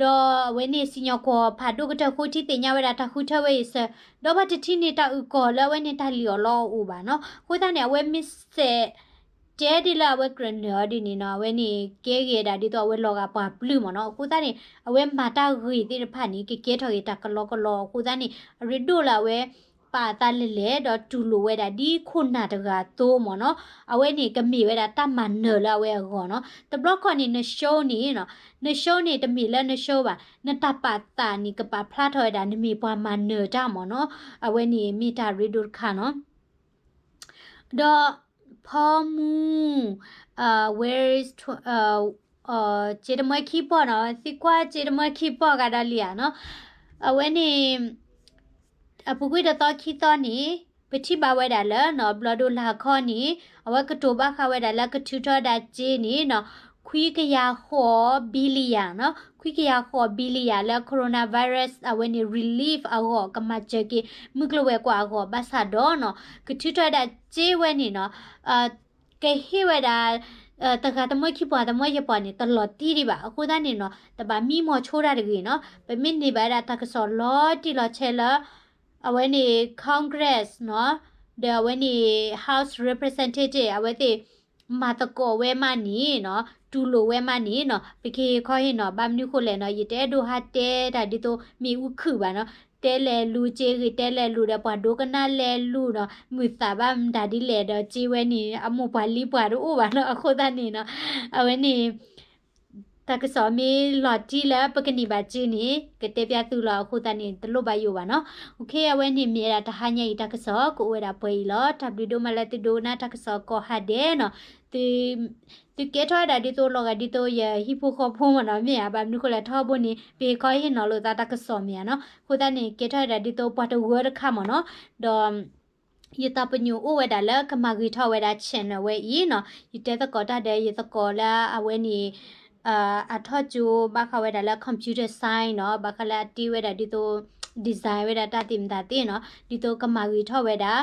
ဒီးအဝဲန့ၣ်စံၣ်ညီၣ်ကွီၢ်ဖးဒိၣ်ကတၢၢ်ဃိထံသ့ၣ်ညါဝဲဒၣ်တၢ်ဃုထၢဝဲအံၤစၢၤ, ဒီးဘၣ်တထံၣ်န့ၢ်တၢ်အုၣ်ကီၢ်လၢအဝဲန့ၣ်တၢ်လံၣ်အီၣ်လီအီၣ်အိၣ်ဘၣ်နီၤ. အဃိသတးန့ၣ် အဝဲမ့ၢ်စဲး တဲဒ်လၢအဝဲကြၢးနၢၤအီၤဒ်န့ၣ်နီၤ, အဝဲန့ၣ်ကဲဂ့ၤဒၣ်ဒ်သိးအဝဲလီၤဂာ်ပှၤပျုၢ်မ့ၢ်နီၤ. အဃိသတးန့ၣ် အဝဲမၤတၢ်ဂ့ၤသ့ၣ်တဖၣ်န့ၣ် ကကဲထီၣ်က့ၤတၢ်ကလီကလီ. အဃိသတးန့ၣ် အရ့ဒိၣ်လၢအဝဲ ပာ်အသးလဲၤလဲၤ ဒီးတူၢ်လိာ်ဝဲဒၣ်ဒ်ခိၣ်နၢ်တဂၤအသိးမ့ၢ်နီၤ. အဝဲန့ၣ်ကမ့ၢ်ဝဲဒၣ်တၢ်မၤနၢၤလၢအဝဲအဂီၢ်နီၤ. တဘျီခီန့ၣ် န show န့ၣ်နီၤ, န show န့ၣ် တမ့ၢ်လၢန show ဘၣ်, နတၢ်ပာ်သးန့ၣ် ကပာ်ဖျါထီၣ်ဝဲဒၣ် နမ့ၢ်ပှၤမၤနၢၤတၢ်မ့ၢ်နီၤ. အဝဲန့ၣ်မ့ၢ်တၢ်ရ့ဒိၣ်တခါနီၤ. ဒီး ဖီမူ where is စ့တမၢခံပီၢ်နီၤ, သံကွၢ်စ့တမၢခံပီၢ်ဂၤဒီးလံဧါနီၤ. အဝဲန့ၣ် အပူၤကွံာ်တသီခံသီန့ၣ် ပထံၣ်ဘၣ်ဝဲဒၣ်လၢနီၤ ဘျီၣ်ဒိၣ်လၢ်ခီန့ၣ် အဝဲကတိၤဘၣ်ဃးဝဲဒၣ်လၢကထုးထီၣ်ဝဲဒၣ်စ့န့ၣ်နီၤ ခွံကယၤဃိး billion နီၤ, ခွံကယၤဃိး billion လၢ coronavirus အဝဲန့ၣ် relief အဂီၢ် ကမၤစၢၤက့ၤ မုၢ်ကျိၤဝဲၤကွာ်အဂီၢ် ဘၣ်ဆၣ်ဒီးနီၤ ကထုးထီၣ်ဝဲဒၣ်စ့ဝဲန့ၣ်နီၤ ကဟ့ၣ်ဝဲဒၣ် တဂၤတမၢခံပီၢ် တမၢယဲၢ်ပီၢ်န့ၣ် တလီၤတံၢ်ဒံးဘၣ်. အဃိသတးန့ၣ်နီၤ တဘၣ်မံမီၤဆိတၢ်တဂ့ၤနီၤ. ပမ့ၢ်န့ၢ်ဘၣ်ဝဲဒၣ်တၢ်ကစီၣ်လီၤတံၢ်လီၤဆဲးလၢ အဝဲန့ၣ် Congress နီၤ, ဒီးအဝဲန့ၣ် House Representative အဝဲသ့ၣ် မၤသကိးဝဲမးန့ၣ်နီၤ, တူၢ်လိာ်ဝဲမးန့ၣ်နီၤ, ပကဟ့ၣ်ခီဟ့ၣ်နီၤ. ဘၣ်မနုၤဃိလဲၣ်နီၤ, ယတအဲၣ်ဒိးဟးတဲတၢ်ဒ်သိးမ့ၣ်အူခုၣ်ဘၣ်နီၤ. တဲလဲၤလူၤစ့ဂ့ၤ တဲလဲၤလူၤဒီးပှၤဒိကနၣ်လဲၤလူၤနီၤ, မုာ်သးဘၣ်မတၤဒ်လဲၣ်ဒီး စ့ဝဲန့ၣ် အမိၢ်ပှၢ်လံပှၢ်တအိၣ်ဘၣ်နီၤ. အဃိသတးန့ၣ်နီၤ, အဝဲန့ၣ် တၢ်ကစီၣ်မ့ၢ်လီၤတံၢ်လၢပကန့ၢ်ဘၣ်စ့န့ၣ် ကတဲပျၢ်သုလီၤ. အဃိသတးန့ၣ် တလိၣ်ဘၣ်ယိၣ်ဘၣ်နီၤ. အဝဲန့ၣ်မ့ၢ်ဝဲဒၣ်တဟါညါအံၤတၢ်ကစီၣ် ကအိၣ်ဝဲဒၣ်ပှဲၤအံၤလီၤ. တၢ်ဘျုးဒိၣ်မးလၢသုဒိကနၣ်တၢ်ကစီၣ်ကိးဂၤဒဲးနီၤ. သုကဲထီၣ်ဝဲဒၣ်ဒ်သိးလီၤဂာ်ဒ်သိးယဟံၣ်ဖိဃီဖိမ့ၢ်နီၤ, မ့ၢ်ဧါ. ဘၣ်မနုၤဃိလဲၣ် ထီဘိန့ၣ် ပဟ့ၣ်ခီဟ့ၣ်နီၤလိာ်သးတၢ်ကစီၣ်မ့ၢ်ဧါနီၤ. အဃိသတးန့ၣ် ကဲထီၣ်ဝဲဒၣ်ဒ်သိးပှၤတဝၢတခါမ့ၢ်နီၤ. ဒီး ယသးပညိၣ်အိၣ်ဝဲဒၣ်လၢကမၤဂ့ၤထီၣ်ဝဲဒၣ် channel ဝဲအံၤနီၤ. ယတဲသကိးတၢ်ဒီး ယသကိးလၢအဝဲန့ၣ် အထီၣ်ကၠိဘၣ်ဃးဝဲဒၣ်လၢ computer science နီၤ, ဘၣ်ဃးလၢအတ့ဝဲဒၣ်ဒ်သိး design ဝဲဒၣ်တၢ်သ့ၣ်မတၤသ့ၣ်နီၤ, ဒ်သိးကမၤဂ့ၤထီၣ်ဝဲဒၣ်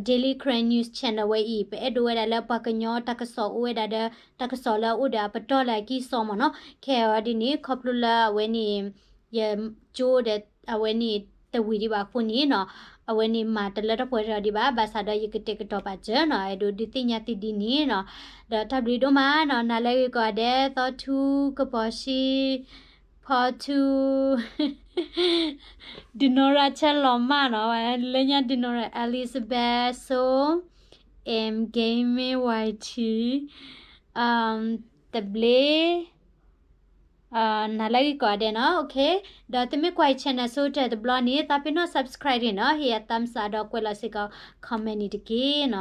Daily Karen News Channel ဝဲအံၤ. ပအဲၣ်ဒိးဝဲဒၣ်လၢပှၤကညီတၢ်ကစီၣ်အိၣ်ဝဲဒၣ်ဒီး တၢ်ကစီၣ်လၢအအိၣ်ဒီးအပတီၢ်လၢအကံၢ်စီမ့ၢ်နီၤ. ခဲအံၤဒ်န့ၣ် ခီဖျိလၢအဝဲန့ၣ် ယကၠိဒီးအဝဲန့ၣ်တဝံၤဒံးဘၣ်အဃိန့ၣ်နီၤ, အဝဲန့ၣ်မၤတလၢတပှဲၤထီၣ်ဒံးဘၣ်. ဘၣ်ဆၣ်ဒီးယကတဲာ်ကတီၤပာ်စၢၤနီၤ, အဲၣ်ဒိးဒုးသ့ၣ်ညါသုဒ်န့ၣ်နီၤ. ဒီးတၢ်ဘျုးဒိၣ်မးနီၤ, နၤလၢဂ့ၤကိးဂၤဒဲး, သီထူ, ကပီၤဆံ, ဖီထူ, ဒုးနီၢ်ရၣ်ဆဲလီၤမးနီၤ, လၢညါဒုးနီၢ်ရၣ် Elizabeth So, M Gaming Y T, တဘျ့ နၤလၢဂ့ၤကိးဂၤဒဲးနီၤ. ဒီးသုမ့ၢ်ကွၢ်ယ channel ဆိတၢၢ်တဘျီန့ၣ် သးပ့ၤနီၣ် subscribe န့ၣ်နီၤ, ဟ့ၣ်ယၤ thumbs up ဒီးကွဲးလီၤစ့ၢ်ကီး comment န့ၣ်တက့ၢ်နီၤ.